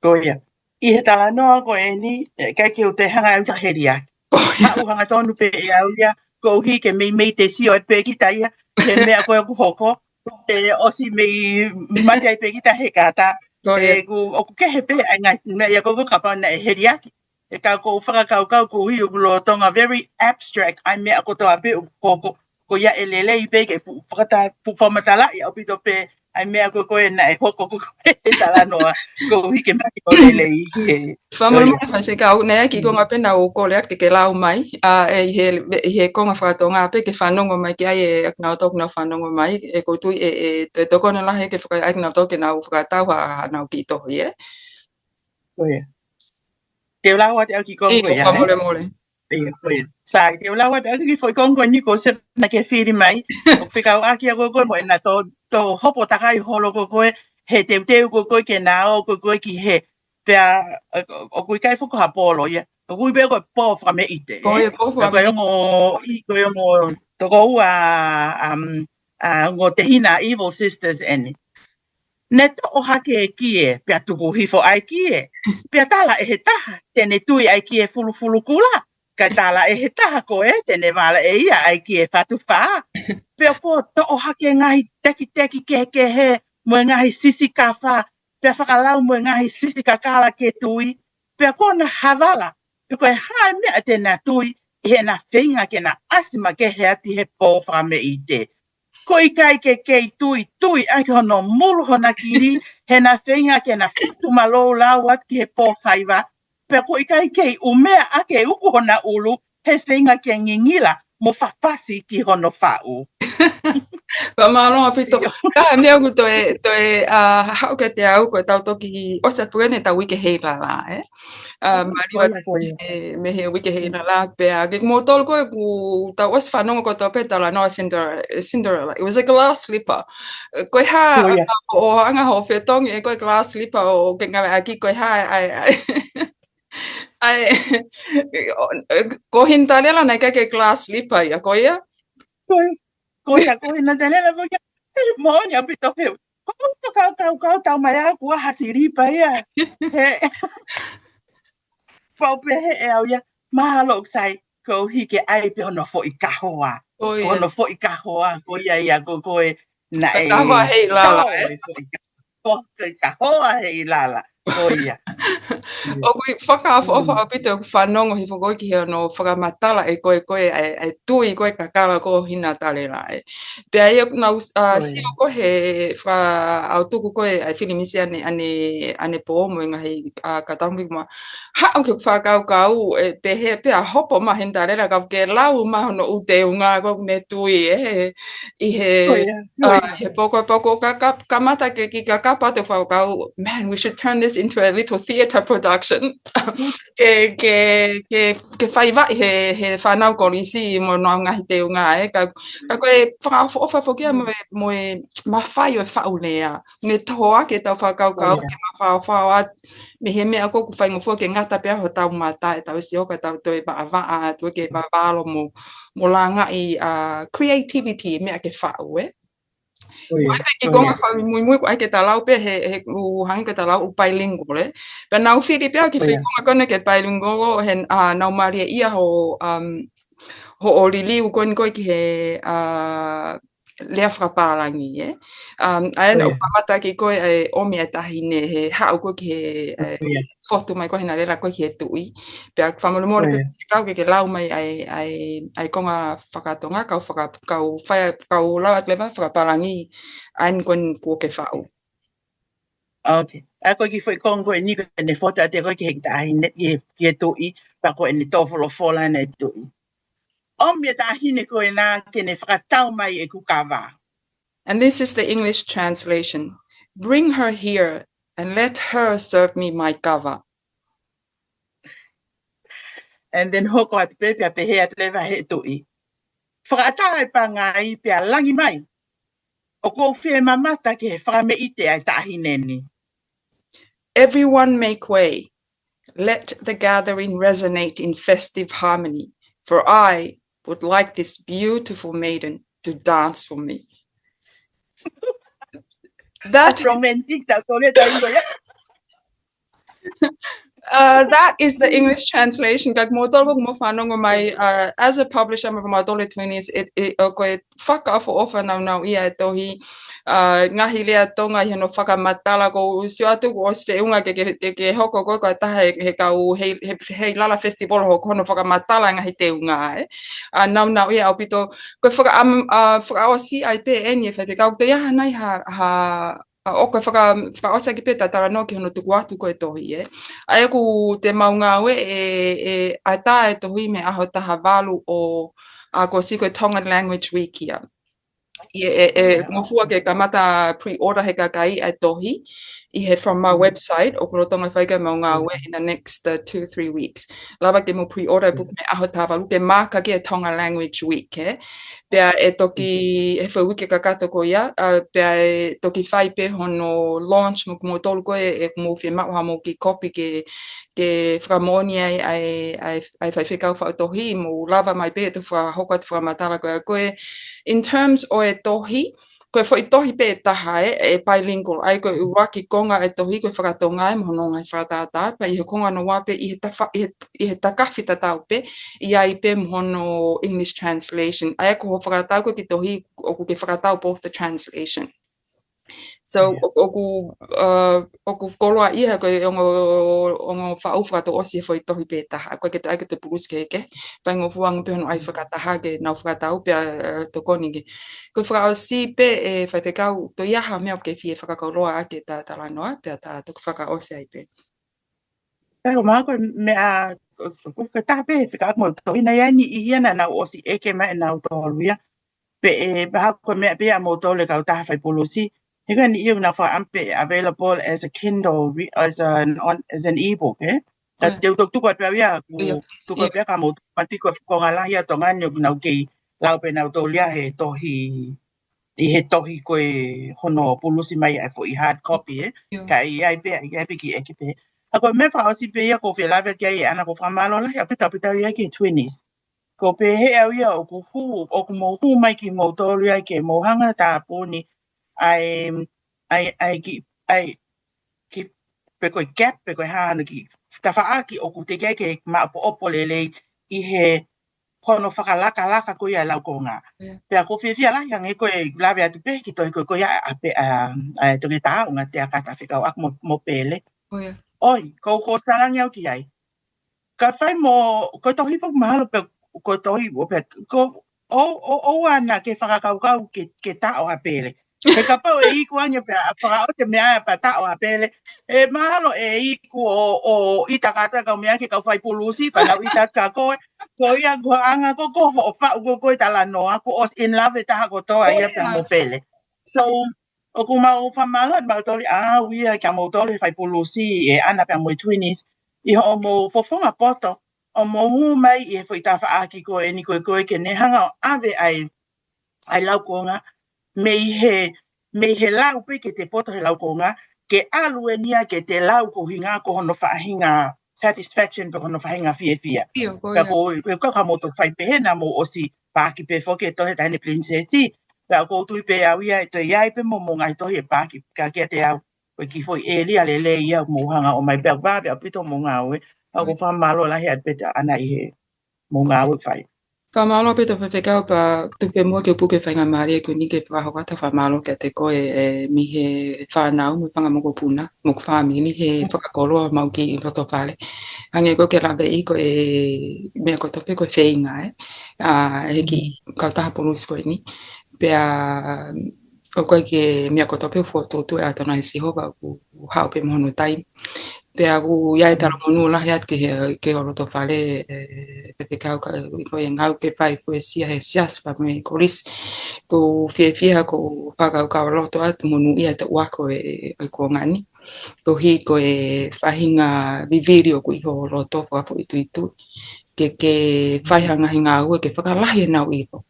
Ko ia. ʻI he talanoa ko eni, ʻe, ʻikai ke u toe hanga au ia ʻo heliaki. Haʻu hangatonu pē ʻe au ia, koeʻuhi ke meimei te sio atu pē kita ia, he meʻa ko ē ʻoku hoko, te ʻosi mei mate ai pē kita he kata. Ko ia. ʻE, ʻoku, ʻoku kehe pē ʻa e ngaahi meʻa ia ko ē kapau naʻe heliaki. ʻE ka ʻoku ou fakakaukau koeʻuhi ʻoku lolotonga very abstract ʻa e meʻa kotoa pē ʻoku hoko, ko ia ʻe lelei pē ke fu-, fakata-, fu-, fakamatalaʻi ʻaupito pē ʻa e meʻa ko ē ko ē naʻe hoko ko ē he talanoa, koeʻuhi ke maʻu ʻo lelei ki he. Fakamolemole Faifekau, naʻe ʻi ai e kiʻi konga pē naʻa ku kole atu ke ke lau mai, ʻa, ʻe ʻi he, ʻi he konga faka-Tonga pē ke fanongo mai ki ai ʻe kinautolu ʻoku nau fanongo mai, ʻe ʻoku ou tui ʻe, ʻe, ʻe tokoni lahi ke faka-, ʻa kinautolu ke nau fakatau ha, haʻanau kiʻi tohi, ē? Ko ia. Te u lau atu ʻa e kiʻi konga ko ia, ē? Fakamolemole. ʻIo, ko ia. Sai, te u lau atu ʻa e kiʻi foʻi konga ko eni ko ē naʻa ke fili mai. ʻOku fekauʻaki ʻa ko ē ko ē mo ʻena tō, tō hopo takai holo ko ē ko ē, he teuteu ko ē ko ē ke na ō ko ē ko ē ki hē. Pea, ʻo, ʻoku ʻikai foki ha pō loi ia. ʻOku ui pē ko e pō fakameʻite, ē? Ko ia, pō fakameʻite. Ko e ongo, ʻi, ko e ongo tokoua, um, ʻa, ongo tehina Evil Sisters eni. Ne toʻo hake e kie, pea tuku hifo ʻa e kie. Pea tala ʻe he taha, te ne tui ʻa e kie fulufulu kula. Kae tala ʻe he taha ko ē, te ne vala ʻe ia ʻa e kie fatu fā. Pea kuo toʻo hake ngaahi tekiteki kehekehe, mo e ngaahi sisikafa, pea fakalau mo e ngaahi sisikakala ke tui. Pea kuo na havala, pe ko e hā e meʻa te na tui, ʻi heʻena feinga ke na ʻasi makehe atu he pō fakameʻite. Ko e ʻikai ke kei tui, tui ʻaki hono mulu hona kili, heʻena feinga ke na fatu malou lau atu ki he pō faiva, pea ko e ʻikai kei ʻumea ʻaki e uku hona ʻulu, he feinga ke ngingila mo fafasi ki hono faʻu. Fakamālō ʻaupito. ʻIo. Ka meʻa ʻoku toe, toe, ʻa, haʻu kiate au ko ʻetau toki ʻosi atu eni ʻetau uike heilala, ē? ʻA, mālie atu ko ia, ko ia. Mei he, mei he uike heilala pea. Ke kimoutolu ko ē ʻoku tau ʻosi fanongo kotoa pē talanoa Cinderella, Cinderella. It was a glass slipper. Ko e hā, ko ia, ʻa, ʻo anga hoʻo fetongi ʻe ko e glass slipper ʻoku ke ngāueʻaki, ko e hā, ʻa e, ʻa e, ʻa e, ʻo, ko Hinitalela naʻe ʻikai ke glass slipper ia, ko ia? Ko ia, ko ia, ko Hinitalela foki. Moʻoni ʻaupito pē. Ko e kau, kau, kau, kau tau mai au kuo ha silipa ia. He, pau pē he ʻe au ia, mahalo ʻoku sai, koeʻuhi ke ʻai pē hono foʻi kahoa. Ko ia. Ko hono foʻi kahoa, ko ia ia ko ē ko ē naʻe, kahoa heilala, ē? Ko e foʻi ka-, ko e foʻi kahoa heilala. ʻOku ou fakaʻofoʻofa ʻaupito ʻeku fanongo hifo ko ē ki he ʻoku fakamatala ʻe koe ko ē ʻa e tui ko ē kakala ko Hina Talelaʻe. Pea ʻi heʻeku nau sio ko ē he fakaʻautuku ko ē ʻa e filimisi ʻanepō mo e ngaahi kataungi mo haʻu ki he fakakaukau ʻe pehē pea hopo mai Hina Talela ka ke lau mai hono ʻū teunga ko ē ne tui ē ʻi he he pō ko ē pō ko ē ka kamata ke kiʻi kakapa atu e fakakaukau, man, we should turn this into a little theatre production. Ke, ke, ke, ke faivaʻi he, he fānau kolisi mo hono ngaahi teunga ē. Ka, ka ko e fakaʻofoʻofa foki ia mo e, mo e mafai ʻo e faʻu lea. Ne tohoakiʻi ʻetau fakakaukau ke mafaufau atu mei he meʻa ko ē ʻoku faingofua ke ngata pē hotau mata ʻetau sio ka tau toe vaʻavaʻa atu ke vavalo mo, mo langaʻi creativity meʻa ke faʻu ē. ʻOku ʻi ai pē kiʻi konga fakamuimui ʻoku ʻai ke ta lau pē he, he ʻoku hangē ko e ta lau ʻoku bilingual ē. Pea nau fili pē au ki he kiʻi konga ko eni ke bilingual he nau mālieʻia hoʻo, hoʻo liliu ko eni ko ē ki he lea fakapālangi ē. ʻA ia naʻá ku kamata ki ai ko e ʻomi ʻa e taʻahine he haʻu ko ē ki he fotu mai ko ē Hina Lela ko ē ki he tuʻi. Pea fakamolemole pē kau ke, ke lau mai ʻa e, ʻa e, ʻa e konga fakatonga kau faka, kau fai, kau lau atu leva fakapālangi ʻa eni ko eni kuo ke faʻu. Okay. ʻA ia ko e kiʻi foʻi konga ko eni ko ʻene fotu atu ko ē ki he taʻahine, ki he, ki he tuʻi, pea ko ʻene tō folofola ʻene tuʻi. ʻOmi e taʻahine ko ena ke ne fakatau mai ʻeku kava. And this is the English translation. Bring her here and let her serve me my kava. And then hoko atu pē pea pehē atu leva he tuʻi. Fakaʻatā e pangai pea langi mai. ʻOku ou fie mamata ki he fakameʻite ʻa e taʻahine ni. Everyone make way. Let the gathering resonate in festive harmony, for I would like this beautiful maiden to dance for me. That is romantic, tā ko le tā ko ia. Uh, that is the English translation. Ka kimoutolu ʻoku mou fanongo mai, uh, as a publisher mo kimoutolu Twinnies, ʻoku ou fakaʻofoʻofa naunauʻia e tohi, uh, ngaahi lea Tonga ʻi hono fakamatala. ʻOku ou sio atu kuo ʻosi feʻunga ke, ke, ke, ke hoko ko ē ko e taha he, he kau he, he, he lala festival hoko hono fakamatala ngaahi teunga ē. Uh, naunauʻia ʻaupito. Ko e faka, um, uh, fakaʻosi ai pē eni e faifekau, te ia hanai ha, ha, ʻa ʻoku faka, fakaʻosi ʻaki pē ʻeta talanoa ki hono tuku atu ko ē tohi ē. ʻA ia ʻoku te mau ngāue ʻe, ʻe ʻatā e tohi mei he ʻaho taha valu ʻo ʻAokosi ko e Tongan Language Week ia. ʻE, ʻe, ʻe ngofua ke kamata pre-order he kakai ʻa e tohi ʻi he from our website, ʻoku lolotonga fai ke mau ngāue in the next, uh, two, three weeks. Lava ke mau pre-order e puke mei he ʻaho taha valu ke maaka ki he Tongan Language Week ē. Pea ʻe toki, he foʻi uike kakato ko ia, uh, pea ʻe toki fai pē hono launch mo kimoutolu ko ē ʻoku mou fiemaʻu haʻamou kiʻi kopi ke, ke fakamoʻoni ai ʻa e, ʻa e, ʻa e faifekau faʻu tohi, mou lava mai pē ʻo fakahoko atu fakamatala ko ia ko ē. In terms ʻo e tohi, ko e foʻi tohi pē ʻe taha ē, ʻe bilingual, ʻa ia ko e ʻuluaki konga e tohi ko e fakatonga ē mo hono ngaahi fakatātā, pea ʻi he konga hono ua pē ʻi he tafa, ʻi he, ʻi he takafi tatau pē, ʻi ai pē mo hono English translation. ʻA ia ko hoʻo fakatau ko ē kiʻi tohi ʻoku ke fakatau both the translation. So, ʻoku, ʻoku, uh, ʻoku koloaʻia ko e ongo, ongo faʻu fakatouʻosi e foʻi tohi pē ʻe taha. ʻOku ʻikai ke toe pulusi kehekehe. Faingofua ange pē hono ʻai fakataha ke nau fakatau pea, uh, tokoni ke. Ko e fakaʻosi pē ē faifekau, toe ʻi ai ha meʻa ʻoku ke fie fakakoloa ʻaki ʻeta talanoa pea ta toki fakaʻosi ai pē. Pea ko e meʻa, ko e taha pē fekauʻaki mo e tohi naʻe ʻi ai ni ia naʻa nau ʻosi ʻeke mai ʻe nautolu ia. Pe ʻe, pea ko e meʻa pē ia ʻa moutolu e kautaha fai pulusi. He ko eni ia ʻoku nau fakaʻamu pē available as a Kindle, as an, on, as an ebook ē. Ka te u toki tuku atu pē au ia, tuku atu pē ia kia moutolu mati ko e konga lahi ʻa Tonga ni ʻoku nau kei lau pē nautolu ia he tohi, ʻi he tohi ko ē hono pulusi mai ʻa e foʻi hard copy ē. Ka ʻi ai pē, ʻi ai pē kiʻi ʻeke pē. ʻA ko e meʻa fakaʻosi pē ia ʻoku ou fie lave ki ai ʻana ʻoku ou fakamālō lahi ʻaupito ʻaupito au ia ki he Twinnies. ʻOku ou pehē au ia ʻoku hū, ʻoku mou hū mai kimoutolu ia ke mou hanga tāpuni ʻa e, ʻa e, ʻa e kiʻi, ʻa e kiʻi, pe ko e gap, pe ko e hā hano kiʻi tafaʻaki ʻoku teʻeki ai ke maʻopoʻopo lelei ʻi he hono fakalakalaka ko ia e laukonga. Pea ʻoku ou fiefia lahi ange ko e lave atu pē ki he tohi ko ē ko ia ʻa pē ʻa, ʻa e toketā ʻUngatea Kata fekauʻaki mo, mo Pele. ʻOi, ko, ko Salangi au ki ai. Ka fai mo, ko e tohi foki mahalo pe, ko e tohi, ʻo pe, ko, ʻo, ʻo, ʻoua naʻa ke fakakaukau ke, ke taʻo ha pele. He kapau ʻe iku ange pea, ʻa fakaʻote meʻa pea taʻo ha pele. ʻE mahalo ʻe iku ʻo, ʻo ʻita kātoa kau meʻa ke kau fai pulusi, pea nau ʻita ka koe. Ko ia ko anga ko ko hoʻo faʻu ko ko e talanoa, ko ʻosi in love e taha kotoa ia pea mo pele. So, ʻoku mau fakamālō atu mautolu ʻa au ia kia mautolu he fai pulusi ʻe ʻAna pea mo e Twinnies, ʻi hoʻomou fofonga poto, ʻo mou hū mai ʻi he foʻi tafaʻaki ko eni ko e ko e ke ne hanga ʻo ʻave ai, ai lau konga, mei he, mei he lau pē ke te poto he lau konga, ke ʻalu eni ia ke te lau ko hinga ko hono faʻahinga satisfaction pe ko hono faʻahinga fiefia. ʻIo, ko ia. Pea ko, ko, ko ka mou toki fai pehē naʻa mou ʻosi paaki pē foki e tohi Taʻahine Pilinisesi. Pea ʻoku ou tui pē au ia ʻe toe ʻi ai pē mo, mo e ngaahi tohi ʻe paaki, ka kiate au, ko e kiʻi foʻi ʻēlia lelei ia ʻoku mou hanga ʻo ʻomai pea vave ʻaupito mo e ngāue. ʻOku ou fakamālō lahi atu pē ʻAna ʻi he mo e ngāue ʻoku fai. Fakamālō pē ʻaupito Faifekau pea tuku pē muʻa ke u puke faingamālie ko eni ke fakahoko atu e fakamālō kiate koe ʻe, mei he fānau mo e fanga mokopuna, mo hoku fāmili he fakakoloa homau kiʻi loto fale. Hangē ko e ke lave ʻi ko e meʻa kotoa pē ko e feinga, ē. ʻA, he kiʻi kautaha pulusi ko eni. Pea ʻoku ʻikai ke meʻa kotoa pē ʻoku fokotuʻutuʻu ʻe ʻAtonai Sihova ʻoku haʻu pē mo hono taimi. Pea ʻoku ʻi ai e talamonū lahi atu ki he, ki ho loto fale, ʻe, Faifekau ka, ʻi ko e ngāue ʻoku ke fai ko e sia he siasi pea mo e kolisi. ʻOku ou fiefia he ʻoku ou fakakaukau loto atu monūʻia e tau ako ʻe, ʻe kuonga ni. Koeʻuhi ko e faʻahinga vivili ʻoku ʻi ho loto fakafoʻituitui. Ke, ke fai ha ngaahi ngāue ke fakalahi ʻenau ʻilo.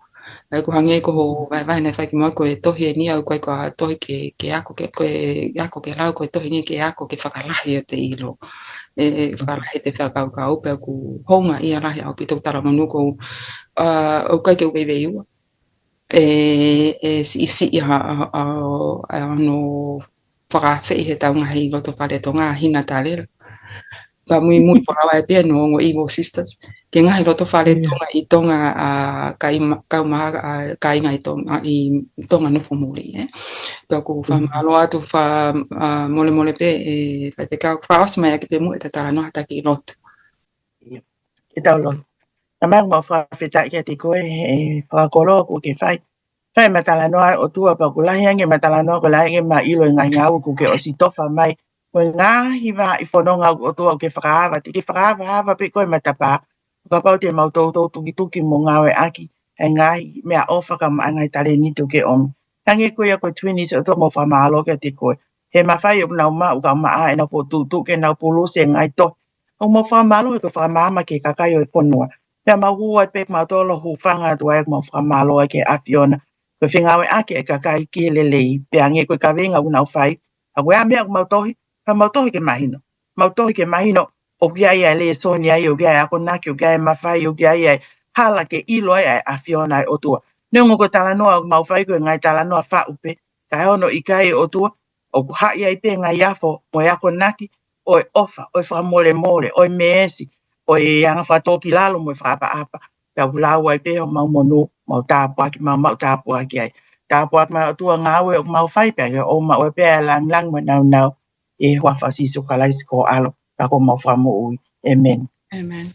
ʻA ia ʻoku hangē ko hoʻo vahevahe naʻe fai kimuʻa ko e tohi eni ʻoku ʻikai ko ha tohi ke, ke ako ke, ko e ako ke lau, ko e tohi eni ke ako ke fakalahi ʻete ʻilo. ʻE, ʻe fakalahi ʻete fakakaukau pea ʻoku houngaʻia lahi ʻaupito talamonū ʻoku, ʻa, ʻoku ʻikai ke u veiveiua. ʻE, ʻe siʻisiʻi ha, ha, ha, ha, hono fakaafeʻi he tau ngaahi loto fale Tonga hina talela. Pea muimui fakavaʻe pē ʻa e ongo Evo Sisters ki he ngaahi loto fale Tonga ʻi Tonga, ʻa, kaima-, kauma-, ʻa, kāinga ʻi Tonga, ʻi Tonga nofo muli, ē. Pea ʻoku ou fakamālō atu fa-, ʻa, molemole pē ʻe Faifekau, fakaʻosi mai ʻaki pē muʻa ʻeta talanoa ha taki lotu. Ke tau lotu. Tamai, ʻoku mau fakafetaʻi kiate koe he fakakoloa ʻoku ke fai. Fai mo e talanoa ʻOtua pea ʻoku lahi ange mo e talanoa ʻoku lahi ange mo e ʻilo e ngaahi ngāue ʻoku ke ʻosi tofa mai. Mo e ngaahi vahaʻa fononga ʻOtua ʻoku ke fakaava, te ke fakaava, ava pē ko e matapā. Kapau te mau toutou tukituki mo ngāueʻaki ʻa e ngaahi meʻaʻofa kae ʻumaʻā e ngaahi talēniti ʻoku ke ʻomi. Hangē ko ia ko e Twinnies ʻOtua, mau fakamālō kiate koe. He mafai ʻoku nau maʻu kae ʻumaʻā ʻenau fokotuʻutuʻu ke nau pulusi e ngaahi tohi. ʻOku mau fakamālō he ko e fakamaama ki he kakai ʻo e fonua. Pea mau hū atu pē kimautolu ʻo hūfanga atu ai ʻoku mau fakamālō ai ki he ʻAfiona. Ko e fengāueʻaki e kakai ki he lelei. Pea hangē ko e kaveinga ʻoku nau fai. ʻA ko e ʻa e meʻa ʻoku mau tohi, ka mau tohi ke mahino. Mau tohi ke mahino ʻoku ʻi ai ʻa e lēsoni ai, ʻoku ʻi ai ʻa e akonaki, ʻoku ʻi ai ʻa e mafai, ʻoku ʻi ai ʻa e hala ke ʻilo ai ʻa e ʻAfiona ʻa e ʻOtua. Neongo ko e talanoa ʻoku mau fai ko e ngaahi talanoa faʻu pē, ka ʻi hono ʻikai ʻOtua, ʻoku haʻi ai pē ngaahi afo mo e akonaki ʻo e ʻofa, ʻo e fakamolemole, ʻo e meesi, ʻo e anga fakatōkilalo mo e fakaʻapaʻapa. Pea ʻoku lau ai pē homau monū, mau tāpuaki, mau maʻu tāpuaki ai. Tāpuaki mai ʻOtua ngāue ʻoku mau fai pea ke ʻo maʻu ai pē ʻa e langilangi mo e nāunau ʻi he huafa ʻo Sīsū Kalaisi ko ho ʻAlo, ka ko homau Fakamoʻui. ʻĒmeni. ʻĒmeni.